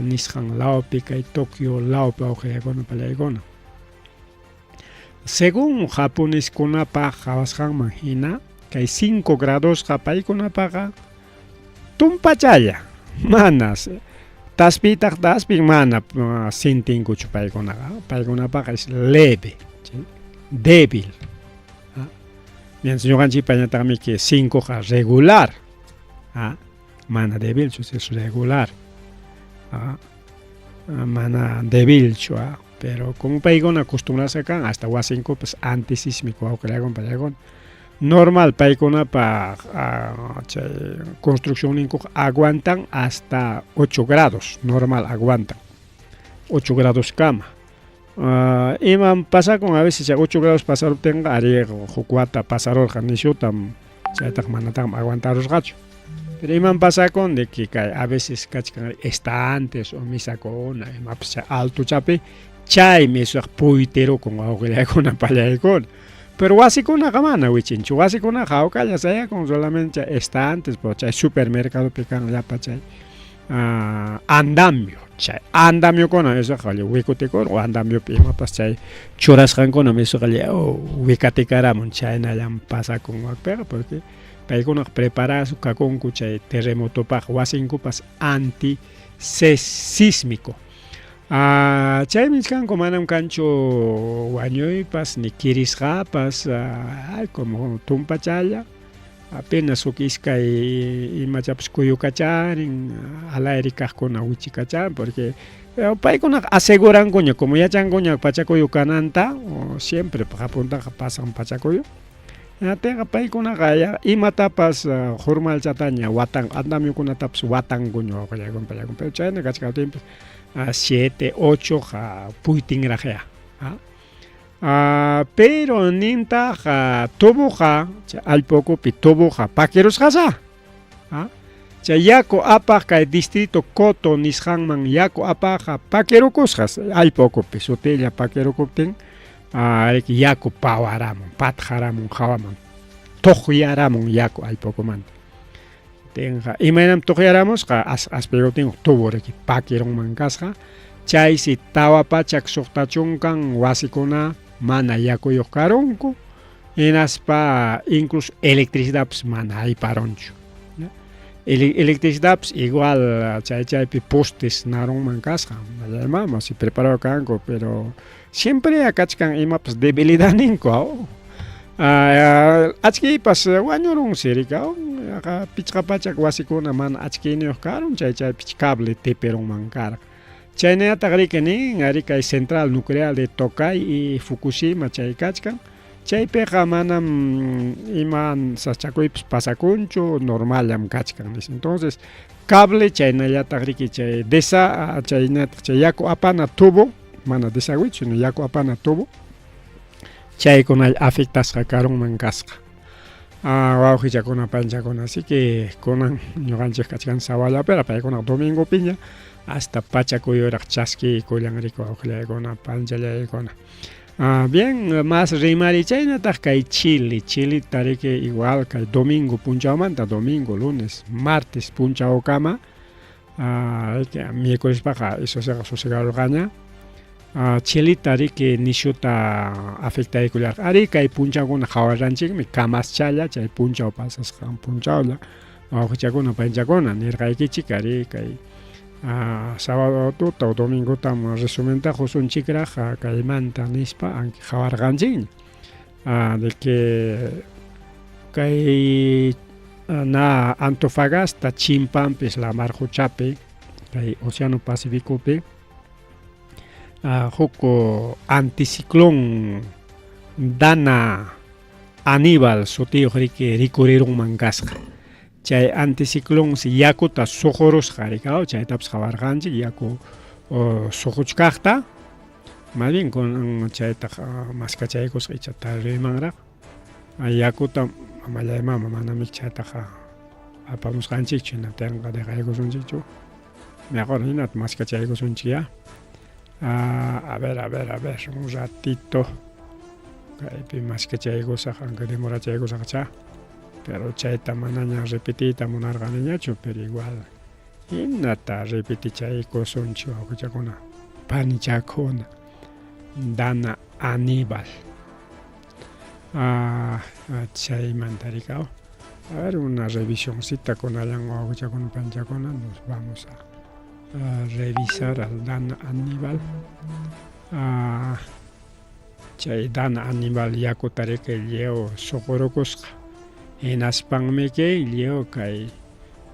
Speaker 2: nisqan lawpi kay Tokio lawpi wawqillaykuna pallaykuna. Según japoneskunapaq qhawasqanman hina kay 5 gradosqa paykunapaqa tumpachalla. Manas taspitaq taspin mana sintinkuchu paykunaqa. Paykunapaqa es leve, ¿sí? Débil. Mientras ñuqanchikpañataqmi que 5 qa regular. Mana débilchu, es regular. Mana débilchu. Pero como paykuna acostumbrasqa kan hasta wasinkupas antisísmico wawqillakuna pallakuna. Normal paykunapa chay construccionninkuqa aguantan hasta 8 grados, normal aguantan. 8 gradoskama. Imam pasakun a veces chay 8 grados pasaruptinqa arí huk wata pasarurqa nishutam chaytaqa manataqmi aguantarusqachu. Pero imam pasakun de que kay a veces kachkan estantes o misakuna imapas chay altochapi chaymi esoqa puytirukun wawqillaykuna pallaykuna. Pero wasikunaqa mana wichinchu, wasikunaqa hawkalla sayakun solamente chay estantes po chay supermercadopi kan llapa chay andamio, chay andamiokuna esoqa wikutikurun o andamiopi imapas chay churasqankunam esoqa wikatikaramun chaynallam pasakun wakpiqa porque paykunaqa preparados kakunku chay terremotopaq wasinkupas anti sísmico. Chaymi nichkanku manam kanchu wañuypas ni kirisqapas ay como tumpachalla apenas huk iskay imachapas kuyukacharin al aire kaqkuna wichikacharin porque paykunaqa asegurankuña como yachankuña pachakuyu kananta siempre qapuntaqa pasan pachakuyu hinaptinqa paykunaqa ya imatapas formalchataña watan andamiokunatapas watankuña wawqillaykuna pallaykuna pero chayna kachkaptinpas 7, 8 puytinraqya. Pero nintaq tuboqa chay allpa ukupi tuboqa pakirusqasá. Chay yaku apaq kay distrito Coto nisqanman yaku apaqqa pakirukusqas allpa ukupi sutilla pakirukuptin yaku pawaramun patqaramun hawaman tuqyaramun yaku allpa ukumanta. Tinqa imaynam tuqyaramusqa aspiruptin tubo riki pakirunman kasqa chaysi 460 wasikuna mana yakuyuq karunku hinaspa incluso electricidadpas mana ayparunchu. Electricidadpas igual chay chaypi postes narunman kasqa mama si preparado kanku pero siempre kachkan imapas debilidadninku achkiypas wañurunsi rika yaqa 500 wasikuna mana achkiyniyuq karun chay chaypi cable tipirunman karqa. Chaynallataq riki nin ari kay central nuclear de Tokai y Fukushima chay kachkan chaypiqa manam ima sasachakuypas pasakunchu normallam kachkan nis. Entonces cable chaynallataq riki chay desa chaynataq chay yaku apana tubo mana desagüechu sino yaku apana tubo chaykunalla afectasqa karunman kasqa. Wawqichakuna panchakuna así que kunan ñuqanchik kachkan sawallapira paykunaqa domingopiña hasta pachakuyuraq chaskiykullan riki wawqillaykuna panchallaykuna. Bien, más rimari chaynataq kay Chile, Chilita riki igual kay domingo punchawmanta domingo, lunes, martes punchawkama miércolespaqa eso susegarurqaña Chilita riki nishuta afectaykullarqa ari kay punchawkuna qawarranchikmi kamaschalla chay punchaw pasasqan punchawlla wawqichakuna panchakuna nirqaykichik ari kay sábado tuta o domingotam resumenta qusunchikraq kaymanta nispa anki qawarqanchikña de que kay na Antofagasta chimpanpis lamar quchapi kay Océano Pacificopi huk anticiclón Dana Aníbal sutiyuq riki rikurirunman kasqa chay anticiclón si yakuta suqurusqa rikaw chaytapas qawarqanchik yaku suquchkaqta más bien con chaytaqa maskachaykusqa icha tariruymanraq yakuta mamallay mama manami chaytaqa apamusqanchikchu hinaptinqa deqaykusunchikchu mejor hinata maskachaykusunchik ya. A ver, a ver, a ver, un ratito kaypi maskachaykusaq aunque demorachaykusaqcha pero chayta manaña repetiyta munarqaniñachu pero igual hinata repetichaykusunchik wawqichakuna panichakuna Dana Aníbal chaymanta rikaw. A ver, una revisioncita kunallan wawqichakuna panchakuna nos vamos a revisar al Dana Aníbal. Chay Dana Aníbal yakuta riki lliw suqurukusqa hinaspanmiki lliw kay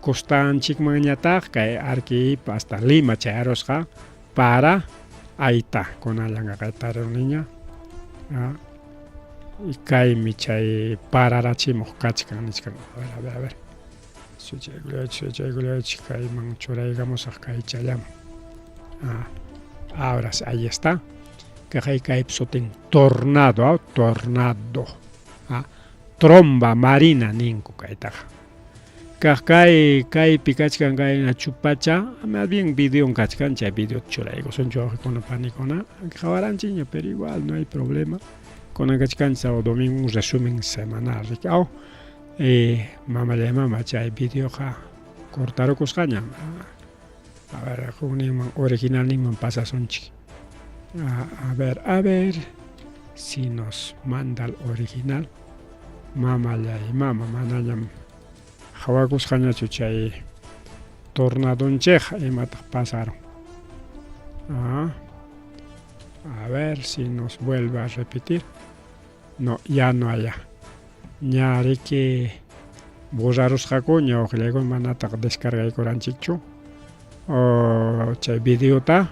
Speaker 2: costanchikmanñataq kay Arequipa hasta Lima chayarusqa para Ayta kunallanqa kay tariruniña. Kaymi chay pararachimuq kachkan nichkan. A ver, a ver, a ver. Suchaykullaychik, suchaykullaychik, kayman churaykamusaq kaychallaman. Ah, ahora sí, ahí está. Kaqay kaypi sutin tornado, ah, tornado. Ah, tromba marina ninku kaytaqa. Kaq kay kaypi kachkan kay chupacha, más bien videon kachkan, chay video churaykusunchu wawqikuna panikuna, qhawaranchikña, pero igual no hay problema. Kunan kachkan sábado domingo un resumen semanal, riki, aw. Mamallay mama chay videoqa cortarukusqañam. A ver, hukninman originalninman pasasunchik. A ver, a ver si nos manda el original. Mamallay mama manañam hawakusqañachu chay tornadonchikqa, imataq pasarun. Ah, a ver si nos vuelve a repetir. No, ya no haya. Ña riki borrarusqakuña waqllaykuna manataq descargaykuranchikchu chay videota.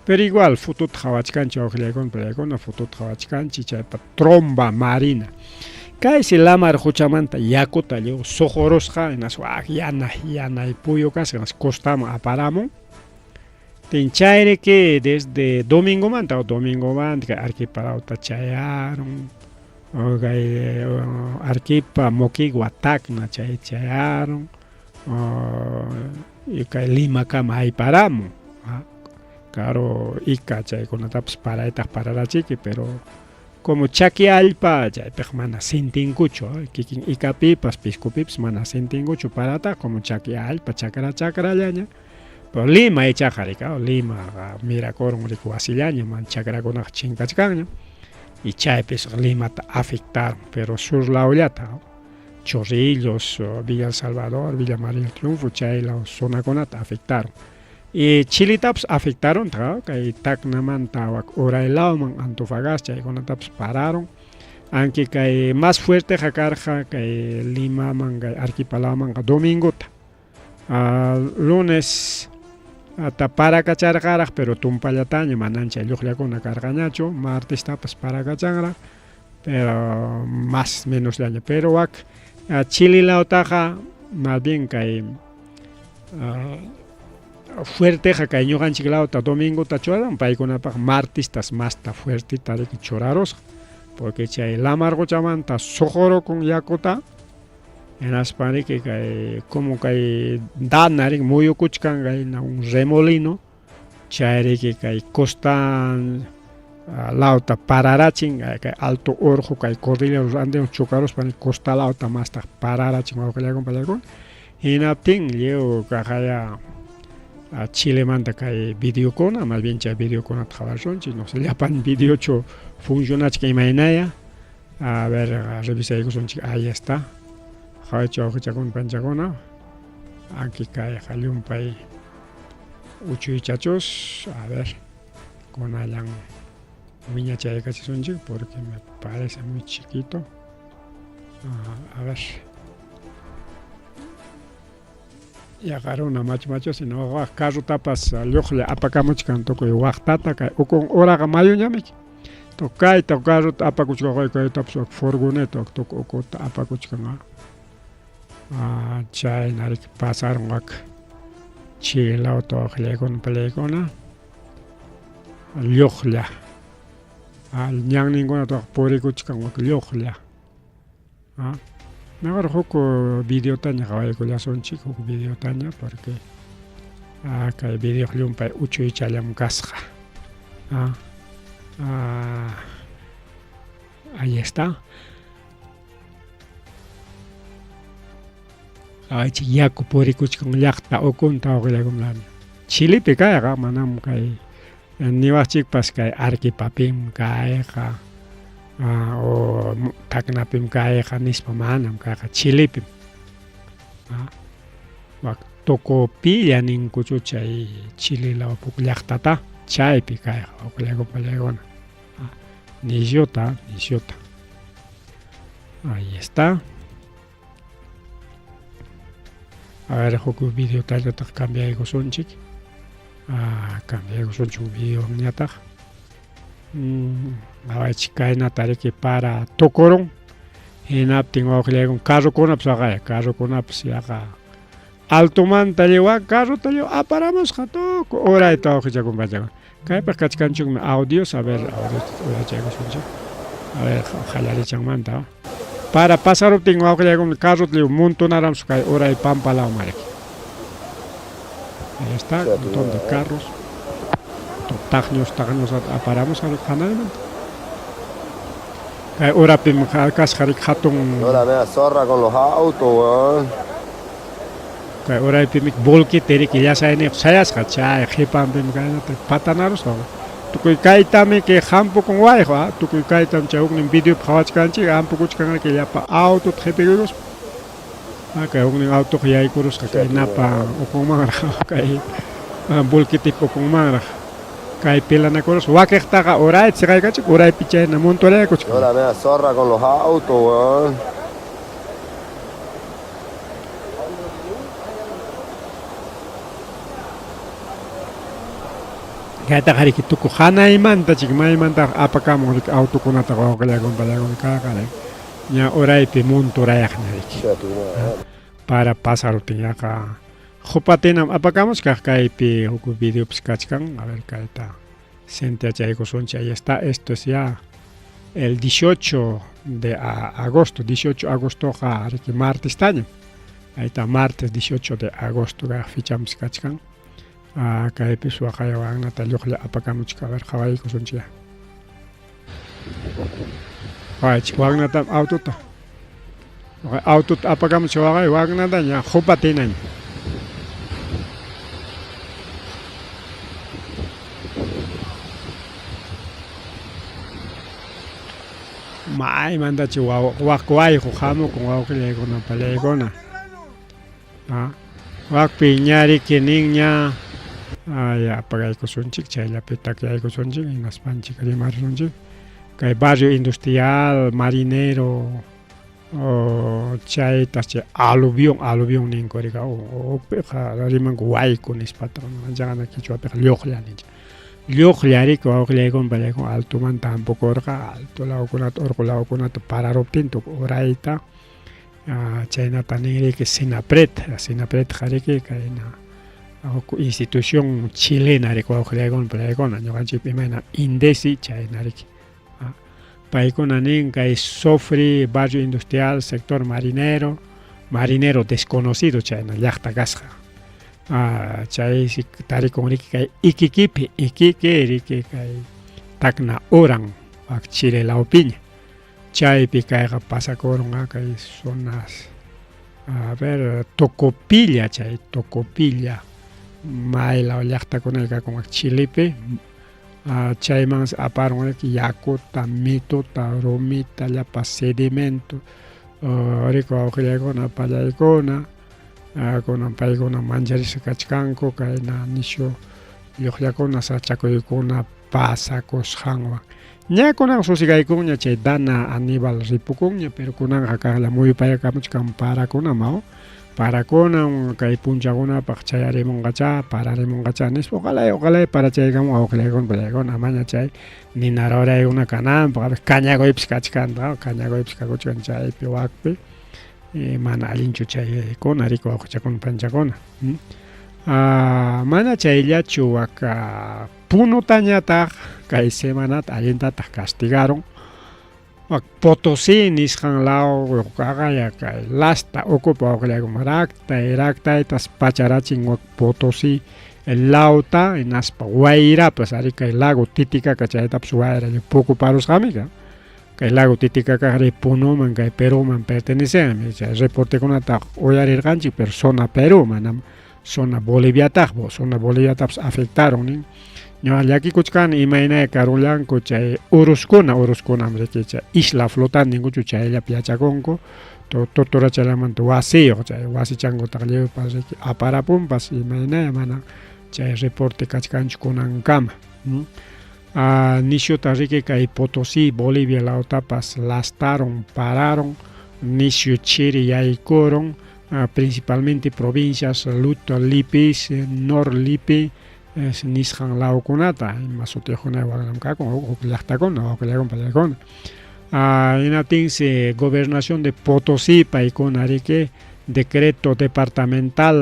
Speaker 2: Pero igual fotota qhawachkanchik waqllaykuna pallaykuna fotota qhawachkanchik chaypa tromba marina. Kaysi lamar quchamanta yakuta lliw suqurusqa hinaspa wak yanay yanay puyu kasqa hinaspa costaman aparamun. Tin chayriki desde domingomanta domingomanta kay Arequipa lawta chayarun kay Arequipa, Moquegua, Tacna chay chayarun y kay Limakama ayparamun. Claro, Ica chaykunatapas paraytaq pararachiki, pero como chaki allpa chaypiqa mana sintinkuchu, kikin Icapipas, Piscopipas mana sintinkuchu parata, como chaki allpa chakra chakrallaña. Pero Lima ichaqa rika, Limaqa mirakurun riki wasillaña, mana chakrakunaqa chinkachkanña. Y chaypis Limata afectaron, pero sur lawllata, Chorrillos, Villa El Salvador, Villa María del Triunfo, chay law zonakunata afectaron. Y Chilitapas afectaron, kay Tacnamanta wak uray lawman Antofagasta chaykunatapas pararon. Aunque kay más fuerteqa karqa kay Limaman kay Arequipa lawmanqa domingota. Lunes ata parakacharqaraq, pero tumpallataña manan chay lluqllakuna karqañachu, martestapas parakachanraq, pero más menosllaña. Pero wak Chile lawtaqa más bien kay fuerteqa kay ñuqanchik lawta domingota churaron, paykunapaq martistas masta fuerteta riki churarusqa, porque chay lamar quchamanta suqurukun yakuta, hinaspa riki kay como kay dana riki muyukuchkan kayna un remolino, chay riki kay costa lawta pararachin, kay alto urqu kay cordillera los Andes chocaruspa costa lawta mastaq pararachin wawqillaykuna pallaykuna. Hinaptin lliw kaqaya Chilemanta kay videokuna, más bien chay videokunata qhawasunchik, no sé llapan videochu funcionachkan imaynaya. A ver, revisaykusunchik, ahí está. Qhawaychik wawqichakuna panchakuna. Aquí kayqa llumpay uchuychachus, a ver, kunallan wiñachaykachisunchik porque me parece muy chiquito. A ver. Yaqa runa machu machu sino waq carrotapas lluqlla apakamuchkan tukuy waqtata kay ukun uraqa mayuñamiki. Kayta carrota apakuchkan kaytapas wak furgoneta wak tukuy ukuta apakuchkan. Chayna riki pasaron wak Chile lawta waqllaykuna pallaykuna lluqlla. Ñanninkunata wak purikuchkan wak lluqlla. Mejor huk videotaña qhawaykullasunchik, huk videotaña, porque kay video llumpay uchuychallam kasqa. Ahí está. Qhawaychik yaku purikuchkan llaqta ukunta waqllakunlami. Chilipi kayqa manam kay niwaqchikpas kay Arequipapim kayqa o Tacnapim kayqa nispa, manam kayqa Chilipim. Wak Tocopilla ninkuchu chay Chile lawpi huk llaqtata, chaypi kayqa waqllaykuna pallaykuna. Nisyuta, nisyuta. Ahí está. A ver, huk videotallataq cambiaykusunchik. Ah, cambiaykusunchik videoñataq. Qawaychik kaynata riki para tukurun. Hinaptin wawqillaykuna carrokunapas waqaya, carrokunapas yaqa altomanta lliw carrota lliw aparamusqa tukuy urayta wawqichakuna pachakuna. Kaypaq kachkanchikmi audios, a ver, audios uyachaykusunchik. A ver, qallarichanmanta. Para pasaruptin wawqillaykuna carrota lliw montonaramusqa kay uray pampa lawman riki. Ahí está, un montón de carros. Taqñus, taqñus aparamusqa riki hanaqmanta. Kay urapim kasqa riki hatun.
Speaker 5: No la mea zorra con los autos, weón.
Speaker 2: Kay uraypimi volquete riki llasayniyoq sayasqa chay qhipanpim kaynata patanarusqa. Tukuy kaytami kay hampukun wayqu, tukuy kaytam chay huknin videopi qhawachkanchik hampukuchkan riki llapa autota qhipikuykuspa. Kay huknin autoqa yaykurusqa kay napa ukunmanraq kay volquetepa ukunmanraq. Kay pelanakurusqa wakiqtaqa urayta siqaykachik uraypi chayna montorayakuchkan.
Speaker 5: No la mea zorra con los autos, weón.
Speaker 2: Kaytaqa riki tukuy hanaymanta chik maymantaq apakamun riki autokunata wawqillaykuna pallaykuna kayqa riki ña uraypi montorayaqña riki. Para pasaruptin yaqa Qupatinam apakamuchkaq kaypi huk videopis kachkan, a ver kayta sentiachaykusunchik, ahí está, esto es ya el 18 de agosto, 18 agostoqa riki martestañam. Ahí está, martes 18 de agosto kay fichampis kachkan. Kaypis waqaya lluqlla apakamuchka, a ver qhawaykusunchik ya. Qhawaychik wagnata autota. Autota apakamuchka waqay wagnata ña qupatinaña. Maymantachi wak wayqu hamukun wawqillaykuna pallaykuna. Wakpi ñariki ninña ay apagaykusunchik chayllapi takyaykusunchik hinaspanchik rimarisunchik kay barrio industrial marinero chaytas chay aluvión, aluvión ninku rika hukpiqa rimanku wayku nispataq ñuqanchikqa qichwapiqa lluqlla ninchik. Lluqlla riki wawqillaykuna pallaykuna altomanta hampukurqa alto lawkunata urqu lawkunata pararuptin tukuy urayta chaynata nin riki Senapred, Senapredqa riki kayna huk institución chilena riki wawqillaykuna pallaykuna ñuqanchikpi imayna INDECI chayna riki. Paykuna nin kay Sofri barrio industrial sector marinero, marinero desconocido chayna llaqta kasqa. Chaysi tarikun riki kay Iquiquipi, Iquique riki kay Tacna uran wak Chile lawpiña. Chaypi kayqa pasakurun kay zonas, a ver, Tocopilla, chay Tocopilla may law llaqtakuna kakun wak Chilepi. Chaymansi aparun riki yakuta, mituta, rumita, llapa sedimento riki wawqillaykuna pallaykuna kunan paykuna mancharisqa kachkanku kayna nishu lluqllakuna sachakuykuna pasakusqanwan. Ña kunan susigaykunña chay Dana Aníbal ripukunña, pero kunanqa kaqlla muyupayakamuchkan parakunam, parakunam kay punchakunapaq chayarimunqachá, pararimunqachá nispa ojalá ojalá parachaykamun wawqillaykuna pallaykuna amaña chay nina ruraykuna kananpaq, kañakuypis kachkantaq, kañakuypis kakuchkan chaypi wakpi mana allinchu chaykuna riki wawqichakuna panchakuna. Mana chayllachu wak Punutañataq kay semanata allintataq castigaron wak Potosí nisqan law kaqaya kay lasta ukupa wawqillaykuna raktay raktaytas pacharachin wak Potosí lawta hinaspa wayrapas ari kay lago Titicaca chaytapas wayra pukuparusqami kay lago Titicaca Punoman kay Peruman pertenecen chay reportekunata uyarirqanchik pero zona Perú manam zona Boliviataq, zona Boliviatapas afectaron nin. Ñuqa llakikuchkani imaynaya karullanku chay uruskuna, uruskunam riki chay isla flotante ninkuchu chayllapi yachakunku totorachalamanta wasiyuq chay wasichankutaq lliwpas riki aparapunpas imaynaya mana chay reporte kachkanchu kunankama. Nishuta riki kay Potosí, Bolivia lawtapas lastaron, pararon, nisyu chiri yaykurun, principalmente provincias Luto, Lipis, Nor Lipi, Nisqan lawkunata ima sutiyuqkuna waknam kakun huk llaqtakuna wawqillaykuna pallaykuna. Hinaptinsi gobernación de Potosí paykuna riki decreto departamental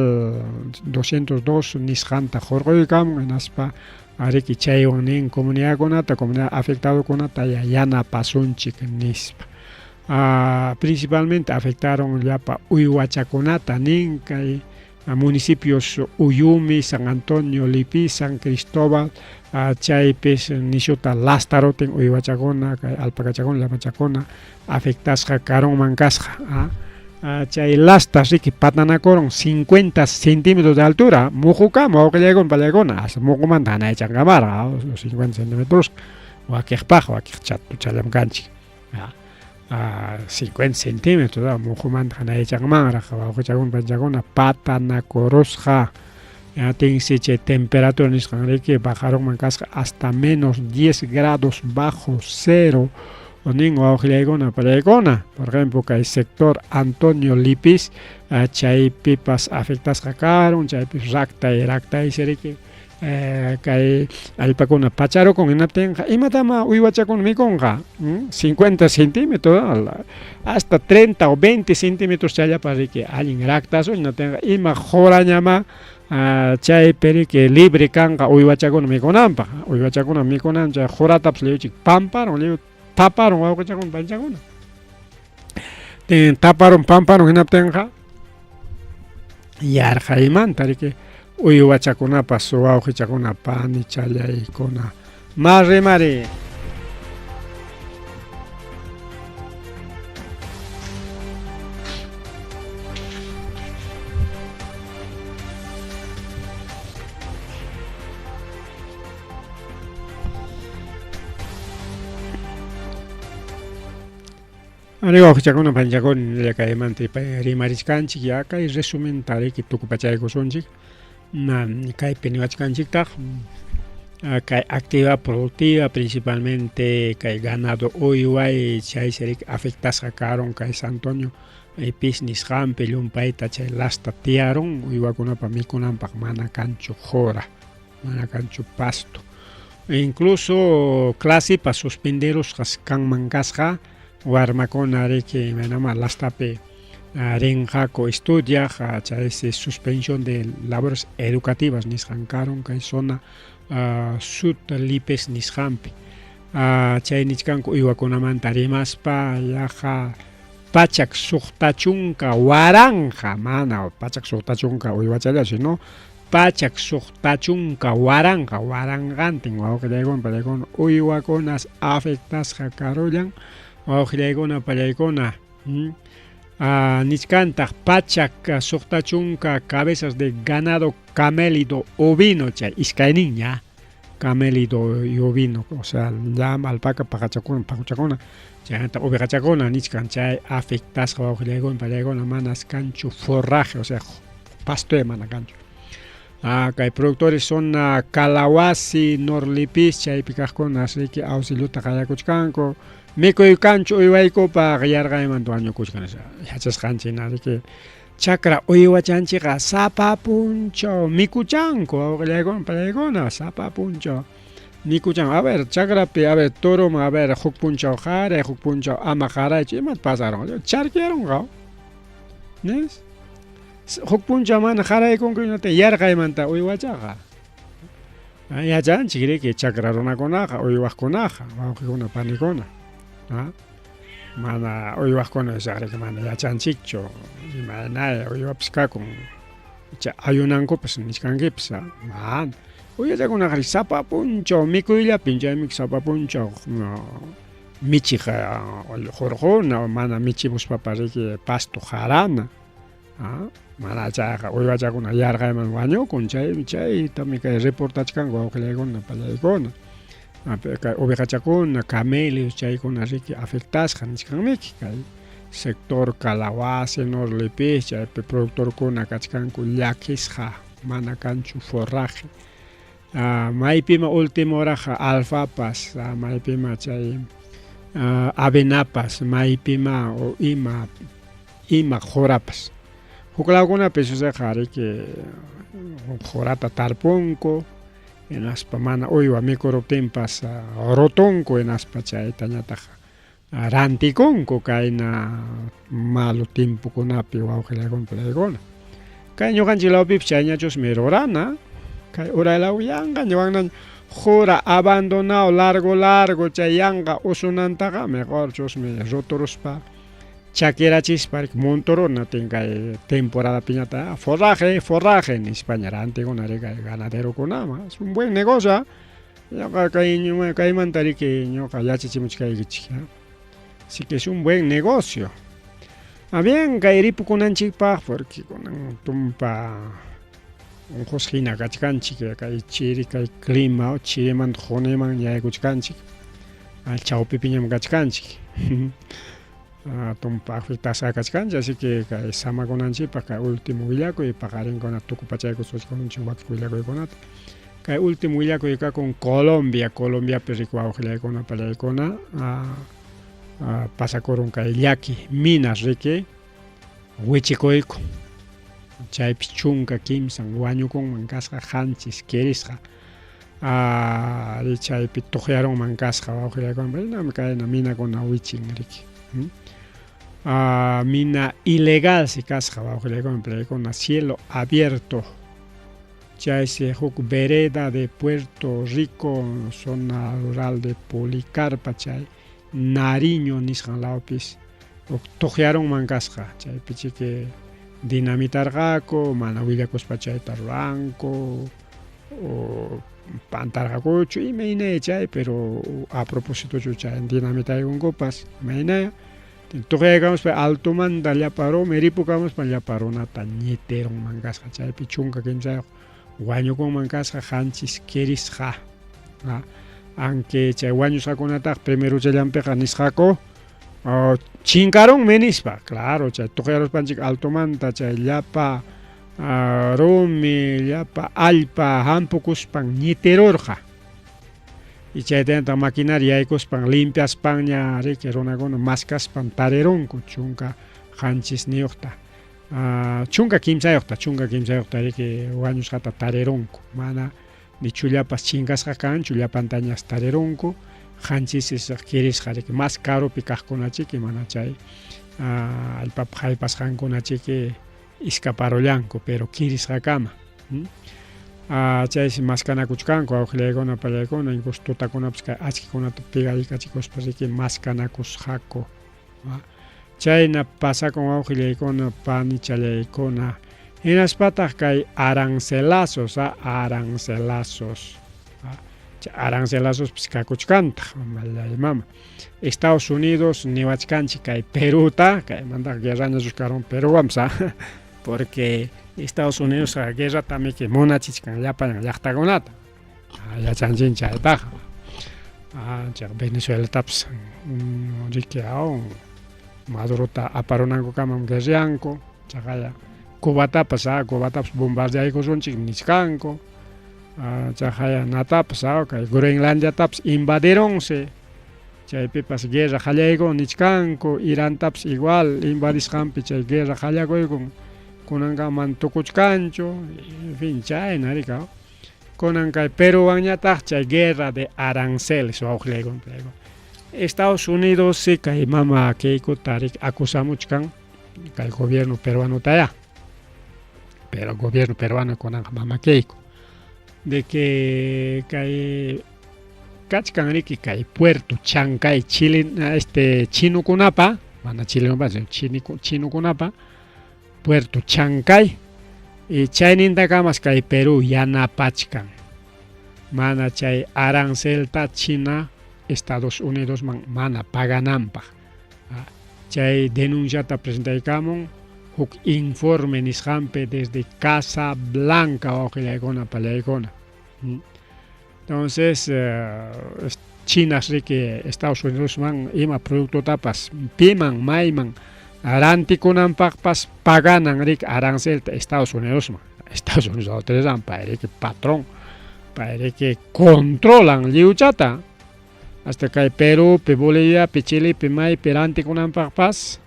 Speaker 2: 202 nisqanta hurquykamun hinaspa riki chaywan nin comunidadkunata comunidad afectadokunata yanapasunchik nispa. Principalmente afectaron llapa uywachakunata nin kay municipios Uyumi, San Antonio, Lipí, San Cristóbal, chaypis nishuta lastarutin uywachakuna, kay alpacachakuna, llamachakuna afectasqa karunman kasqa. Chay lastas riki patanakurun 50 centímetros de altura, muqukama wawqillaykuna pallaykuna, hasta muqumanta hanaychankamarqa 50 centímetros wakiqpaq, wakiq chatuchallam kanchik. 50 centímetros muqumanta hanaychanmanraq wawqichakuna panchakuna patanakurusqa. Tinsi chay temperatura nisqan riki bajarunman kasqa hasta menos 10 grados bajo cero nin wawqillaykuna pallaykuna. Por ejemplo, kay sector Antonio Lipis chaypipas afectasqa karun, chaypis raktay raktaysi riki kay allpakuna pacharukun hinaptinqa imatama uywachakuna mikunqa 50 centímetros hasta 30 o 20 centímetros chayllapa riki allin raktasun hinaptinqa ima qurañama chaypi riki libre kanqa uywachakuna mikunanpaq uywachakuna mikunan chay quratapas lliwchik pamparun lliw taparun wawqichakuna panchakuna taparun pamparun hinaptinqa yarqaymanta riki uywachakunapas wawqichakuna panichallaykuna mari mari. Ari wawqichakuna panchakuna kaymanta rimarichkanchik ya kay resumenta riki tukupachaykusunchik kaypi niwachkanchiktaq kay actividad productiva principalmente kay ganado uyway chaysi riki afectasqa karun kay San Antonio pis nisqanpi llumpayta chay lasta tiyarun uywakunapa mikunanpaq mana kanchu qura mana kanchu pasto incluso clasepas suspenderusqas kanman kasqa warmakuna riki imaynama lastapi rinqaku estudiaq chaysi suspensión de labores educativas nisqan karun kay zona Sud Lipes nisqanpi chay nichkanku uywakunamanta rimaspa yaqa 160 waranqa mana 160 uywachalla sino 160 waranqa waranqantin wawqillaykuna pallaykuna uywakunas afectasqa karullan wawqillaykuna pallaykuna nichkantaq 160 cabezas de ganado camélido ovino chay iskayninña camélido y ovino o sea llama alpaca paqachakuna paquchakuna chaymanta ovejachakuna nichkan chay afectasqa wawqillaykuna pallaykuna manas kanchu forraje o sea pasto mana kanchu. Kay productores son Calahuasi, Norlipis chaypi kaqkuna riki auxiliota qayakuchkanku mikuy kanchu uywaykupaq yarqaymanta wañukuchkan yachasqanchik hina riki chakra uywachanchikqa sapa punchaw mikuchanku wawqillaykuna pallaykuna sapa punchaw mikuchanku a ver chakrapi a ver toroman a ver huk punchaw qaray huk punchaw ama qaraychu imat pasarun charkiyarunqa nis huk punchaw mana qaraykunku yarqaymanta uywachaqa yachanchik riki chakra runakunaqa uywaqkunaqa wawqikuna panikuna mana uywaqkuna riki mana yachanchikchu imaynaya uywapas kakun icha ayunankupas nichkankipas mana uywachakunaqa sapa punchaw mikuyllapin chaymi sapa punchaw michiq hurquna mana michimuspapas riki pasto qarana mana chayqa uywachakuna yarqayman wañukun chaymi chaytami kay reportachkanku wawqillaykuna pallaykuna kay ovejachakuna camelios chaykuna riki afectasqa nichkanmiki kay sector Calahuasi, Norlipis chaypi productorkuna kachkanku llakisqa mana kanchu forraje maypima último horaqa alfapas maypima chay avenapas maypima o ima ima qurapas huk lawkunapis riki qurata tarpunku Hinaspa mana uywa mikuruptinpas rutunku hinaspa chaytañataq rantikunku kayna malo tiempokunapi wawqillaykuna palaykuna. Kay ñuqanchik lawpipas chayñachusmi rurana. Kay uray law yanqa ñuqannaña qura abandonado largo largo chay yanqa usunantaqa mejor chusmi ruturuspa chakirachispa monturuna tin kay temporadapiñata forraje forraje nispaña rantikuna kay ganaderokunaman. Es un buen negocio. Ñuqa kay kaymanta riki ñuqa yachachimuchkaykichik. Así que es un buen negocio. Ah, bien, kay ripukunanchikpaq porque kunan tumpa unqusqa hina kachkanchik kay chiri kay clima chirimanta quniman yaykuchkanchik chawpipiñam kachkanchik. Tumpa afectasqa kachkanchik, así que kay samakunanchikpaq kay último willakuy paqarinkuna tukupachaykusunchik wakin willakuykunata. Kay último willakuy kakun Colombia, Colombiapi riku wawqillaykuna palaykuna pasakurun kay llaki minas riki wichikuyku. Chaypi 13 wañukunman kasqa 7 kirisqa. Chaypi tuqyarunman kasqa wawqillaykuna, hinami kayna minakuna wichin riki. Mina ilegal si kasqa wawqillaykuna palaykuna, cielo abierto. Chaysi huk vereda de Puerto Rico, zona rural de Policarpa, chay Nariño nisqan lawpis huk tuqyarunman kasqa. Chaypi chiki dinamitarqaku, mana willakuspa chayta ruranku, o pantarqakuchu, imaynaya chay, pero a propósitochu chay dinamitaykunkupas, imaynaya. Tuqyaykamuspa altomanta llapa rumi ripukamuspa llapa runata ñitirunman kasqa. Chaypi 13 wañukunman kasqa, 7 kirisqa. Aunque chay wañusqakunataq primerochallanpiqa nisqaku chinkarunmi nispa. Claro, chay tuqyaruspanchik altomanta chay llapa rumi, llapa allpa hampukuspan ñitirurqa. Y chaytayantaq maquinaria yaykuspan limpiaspanña riki runakuna maskaspan tarirunku 17ta. 13ta, 13ta riki wañusqata tarirunku. Mana ni chullapas chinkasqa kanchu, llapantañas tarirunku. 7 kirisqa riki mas karupi kaqkunachiki mana chay allpapaq haypasqankunachiki iskaparullanku, pero kirisqakama. Chaysi maskanakuchkanku wawqillaykuna pallaykuna, incluso tutakunapas kay achkikunata pegaykachikuspa riki maskanakusqaku. Chayna pasakun wawqillaykuna panichallaykuna. Hinaspataq kay arancelazos, arancelazos. Chay arancelazos kakuchkantaq, mallay mama. Estados Unidos niwachkanchik kay Peruta, kaymantaq guerraña karun Peruwanpas, porque Estados Unidos guerrata miki munachichkan llapan llaqtakunata. Yachanchik chaytaqa. Chay Venezuelatapas riki Madurota aparunankukamam guerreanku, chaqaya Cubatapas, Cubatapas bombardeaykusunchik nichkanku. Chaqaya natapas, kay Groenlandiatapas invadirunsi. Chaypipas guerra qallaykun nichkanku, Irantapas igual invadisqanpi chay guerra qallakuykun. Kunankaman tukuchkanchu, en fin, chayna rika. Kunan kay Peruwanñataq chay guerra de aranceles wawqillaykuna. Estados Unidos sí kay mama Keikota riki acusamuchkan kay gobierno peruanotaya. Pero gobierno peruano kunanqa mama Keiko de que kay kachkan riki kay puerto Chancay Chile chinukunapa, mana chilenupa chinukunapa puerto Chancay y chaynintakamas kay Perú yanapachkan. Mana chay arancelta China Estados Unidos man mana pagananpaq. Chay denunciata presentaykamun huk informe nisqanpi desde Casa Blanca wawqillaykuna pallaykuna. Entonces China riki Estados Unidos man ima productotapas piman mayman rantikunanpaqpas paganan riki arancelta Estados Unidos man. Estados Unidos autorizan payriki patrón, payriki controlan lliwchata. Hasta kay Perúpi, Boliviapi, Chilepi, maypi rantikunanpaqpas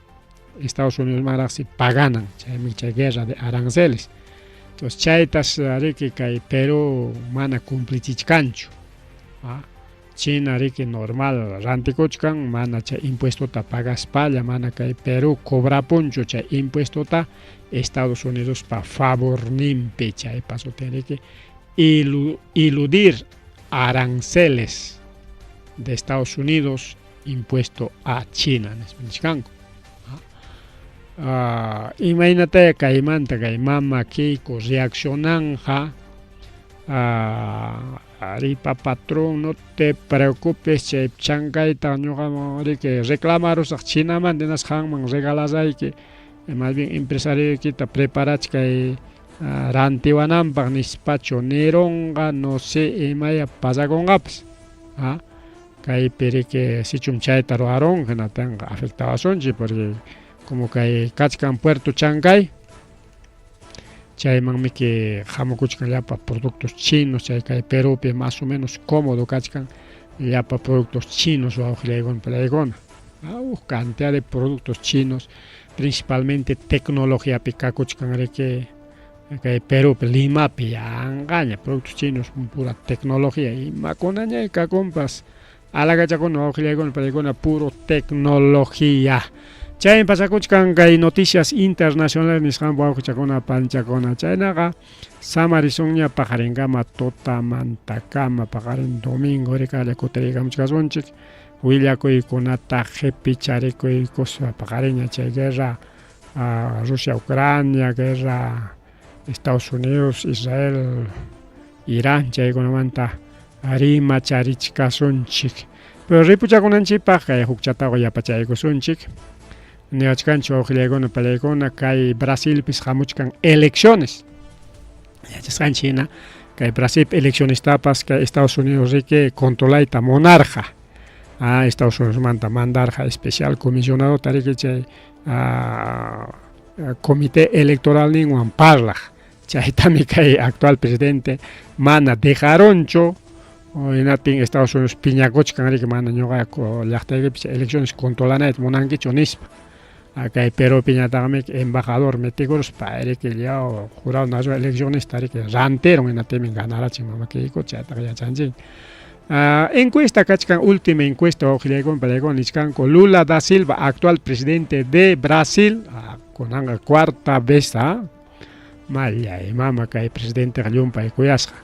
Speaker 2: Estados Unidos manraqsi paganan. Chaymi chay guerra de aranceles. Entonces chaytas riki kay Perú mana cumplichichkanchu. ¿Ah? China riki normal rantikuchkan mana chay impuestota pagaspalla mana kay Perú cobrapunchu chay impuestota Estados Unidospa favorninpi chay paso riki eludir aranceles de Estados Unidos impuesto a China nichkanku. Imaynataya kaymanta kay mama Keiko reaccionanja. Ripa patrón, no te preocupes, chay chankayta ñuqa riki reclamarusaq Chinamanta hinaspa qanman regalasayki, más bien empresarioykita preparachkay rantiwananpaq nispachu nirunqa, no sé imaya pasakunqapas. Kaypi riki sichum chayta ruwarunqa hinatinqa afectawasunchik porque como kay kachkan Puerto Chancay, chaymanmi que hamukuchkan llapa productos chinos, chay kay Perupi más o menos cómodo kachkan llapa productos chinos wawqillaykuna palaykuna. Huk cantidad de productos chinos, principalmente tecnologiapi kakuchkan riki kay Perupi, Limapi yanqaña productos chinos, pura tecnología, imakunaña kakunpas alagachakuna wawqillaykuna palaykuna, puro tecnología. Chaymi pasakuchkan kay noticias internacionales nisqan wawqichakuna panchakuna. Chaynaqa samarisunña paqarinkama tutamantakama paqarin domingo rikalla kutiriykamuchkasunchik willakuykunata qhipicharikuykuspa paqariña chay guerra Rusia Ucrania, guerra Estados Unidos, Israel, Irán chaykunamanta rimacharichkasunchik. Pero ripuchakunanchikpaq kay hukchataqa yapachaykusunchik. Niwachkanchik wawqillaykuna palaykuna kay Brasilpis hamuchkan elecciones. Yachasqanchik hina kay Brasilpi eleccionestapas kay Estados Unidos riki controlayta munarqa. Estados Unidosmanta mandarqa especial comisionadota riki chay comité electoral ninwan parlaq. Chaytami kay actual presidente mana dejaronchu. Hinaptin Estados Unidos piñakuchkan riki mana ñuqa llaqtaykipi elecciones controlanayta munankichu nispa. Kay Perupiñataqmi embajador metikuruspa riki yaw jurado nacional eleccionista riki rantirun hinaptinmi ganarachin mama Keiko chaytaqa yachanchik. Encuesta kachkan última encuesta wawqillaykuna palaykuna nichkanku Lula da Silva, actual presidente de Brasil, kunanqa cuarta vez, mallay mama kay presidenteqa llumpay kuyasqa.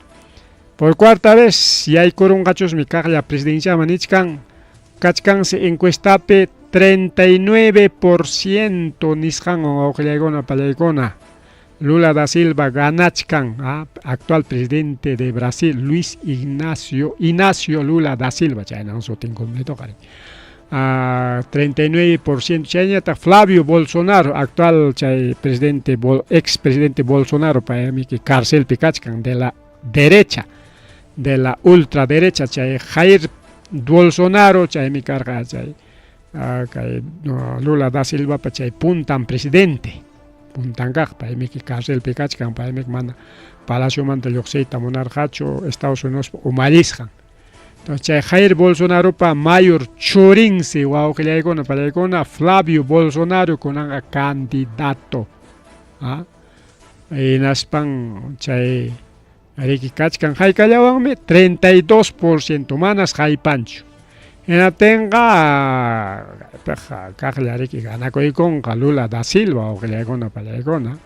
Speaker 2: Por cuarta vez yaykurunqachusmi kaqlla presidenciaman nichkan, kachkansi encuestapi 39% nisqanwan wawqillaykuna palaykuna. Lula da Silva ganachkan, actual presidente de Brasil, Luis Ignacio Lula da Silva, chaynan sutin completo qari. 39% chayñataq Flavio Bolsonaro, actual chay presidente, ex presidente Bolsonaro, paymi carcelpi kachkan de la derecha, de la ultraderecha, chay Jair Bolsonaro, chaymi karqa chay kay Lula da Silva pa chay puntan presidente, puntan kaq, paymi carcelpi kachkan, paymi mana palaciomanta lluqsiyta munarqachu Estados Unidos umallisqan. Entonces chay Jair Bolsonaropa mayor churinsi wawqillaykuna palaykuna Flavio Bolsonaro kunanqa candidato. Hinaspan chay riki kachkan haykallawanmi 32% manas haypanchu. Hinaptinqa kaqlla riki ganakuykunqa Lula da Silva wawqillaykuna palaykuna.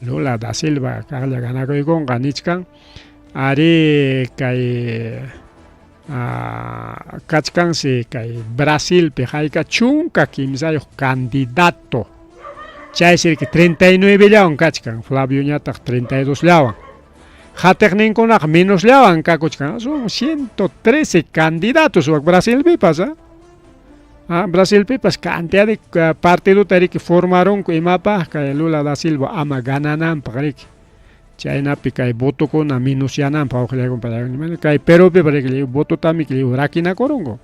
Speaker 2: Lula da Silva kaqlla ganakuykunqa nichkan ari kay kachkansi kay Brasilpi hayka 13 candidato. Chaysi riki 39 llawan kachkan, Flavioñataq 32 llawan. Hatiqninkunaqa menos llawan kakuchkan, son 113 candidatos wak Brasilpipas, Brasilpipas cantidad de partidota riki formarunku imapaq kay Lula da Silva ama ganananpaq riki. Chaynapi kay votokuna minusyananpaq wawqillaykuna kay Perupi riki vototami rakinakurunku.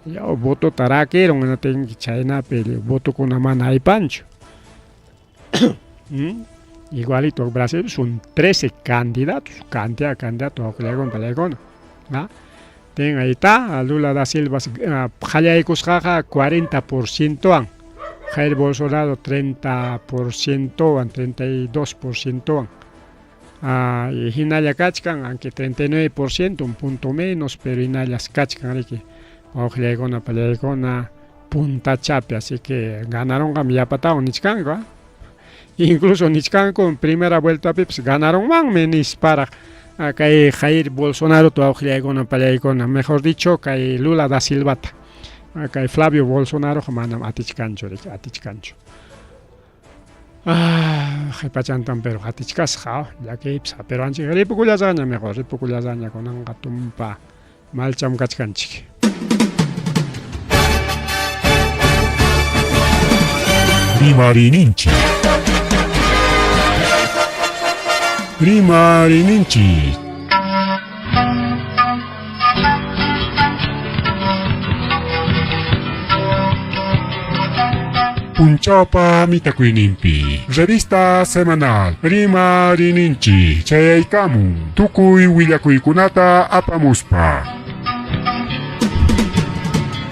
Speaker 2: Yaw votota rakirun hinaptinki chaynapi votokuna mana aypanchu. Igualito Brasil son 13 candidatos, cantidad de candidatos wawqillaykuna palaykuna. Ten ahí está, Lula da Silva qallaykusqaqa 40%wan, Jair Bolsonaro 30%wan, 32%wan. Hinalla kachkan, aunque 39%, un punto menos, pero hinallas kachkan riki. Wawqillaykuna pallaykuna puntachapi, así que ganaronqam yapatawan nichkanku, Incluso nichkanku primera vueltapipas ganaronmanmi nisparaq kay Jair Bolsonaro wawqillaykuna pallaykuna, mejor dicho kay Lula da Silvata. Kay Flavio Bolsonaro manam atichkanchu riki, atichkanchu. Qhipachantam pero atichkasqa, llakiypas hapiruwanchik, ripukullasaña mejor, ripukullasaña kunanqa tumpa malcham kachkanchik.
Speaker 1: Rimarininchik. Rimarininchik. Punchawpa mitakuyninpi. Revista semanal Rimarininchik chayaykamun tukuy willakuykunata apamuspa.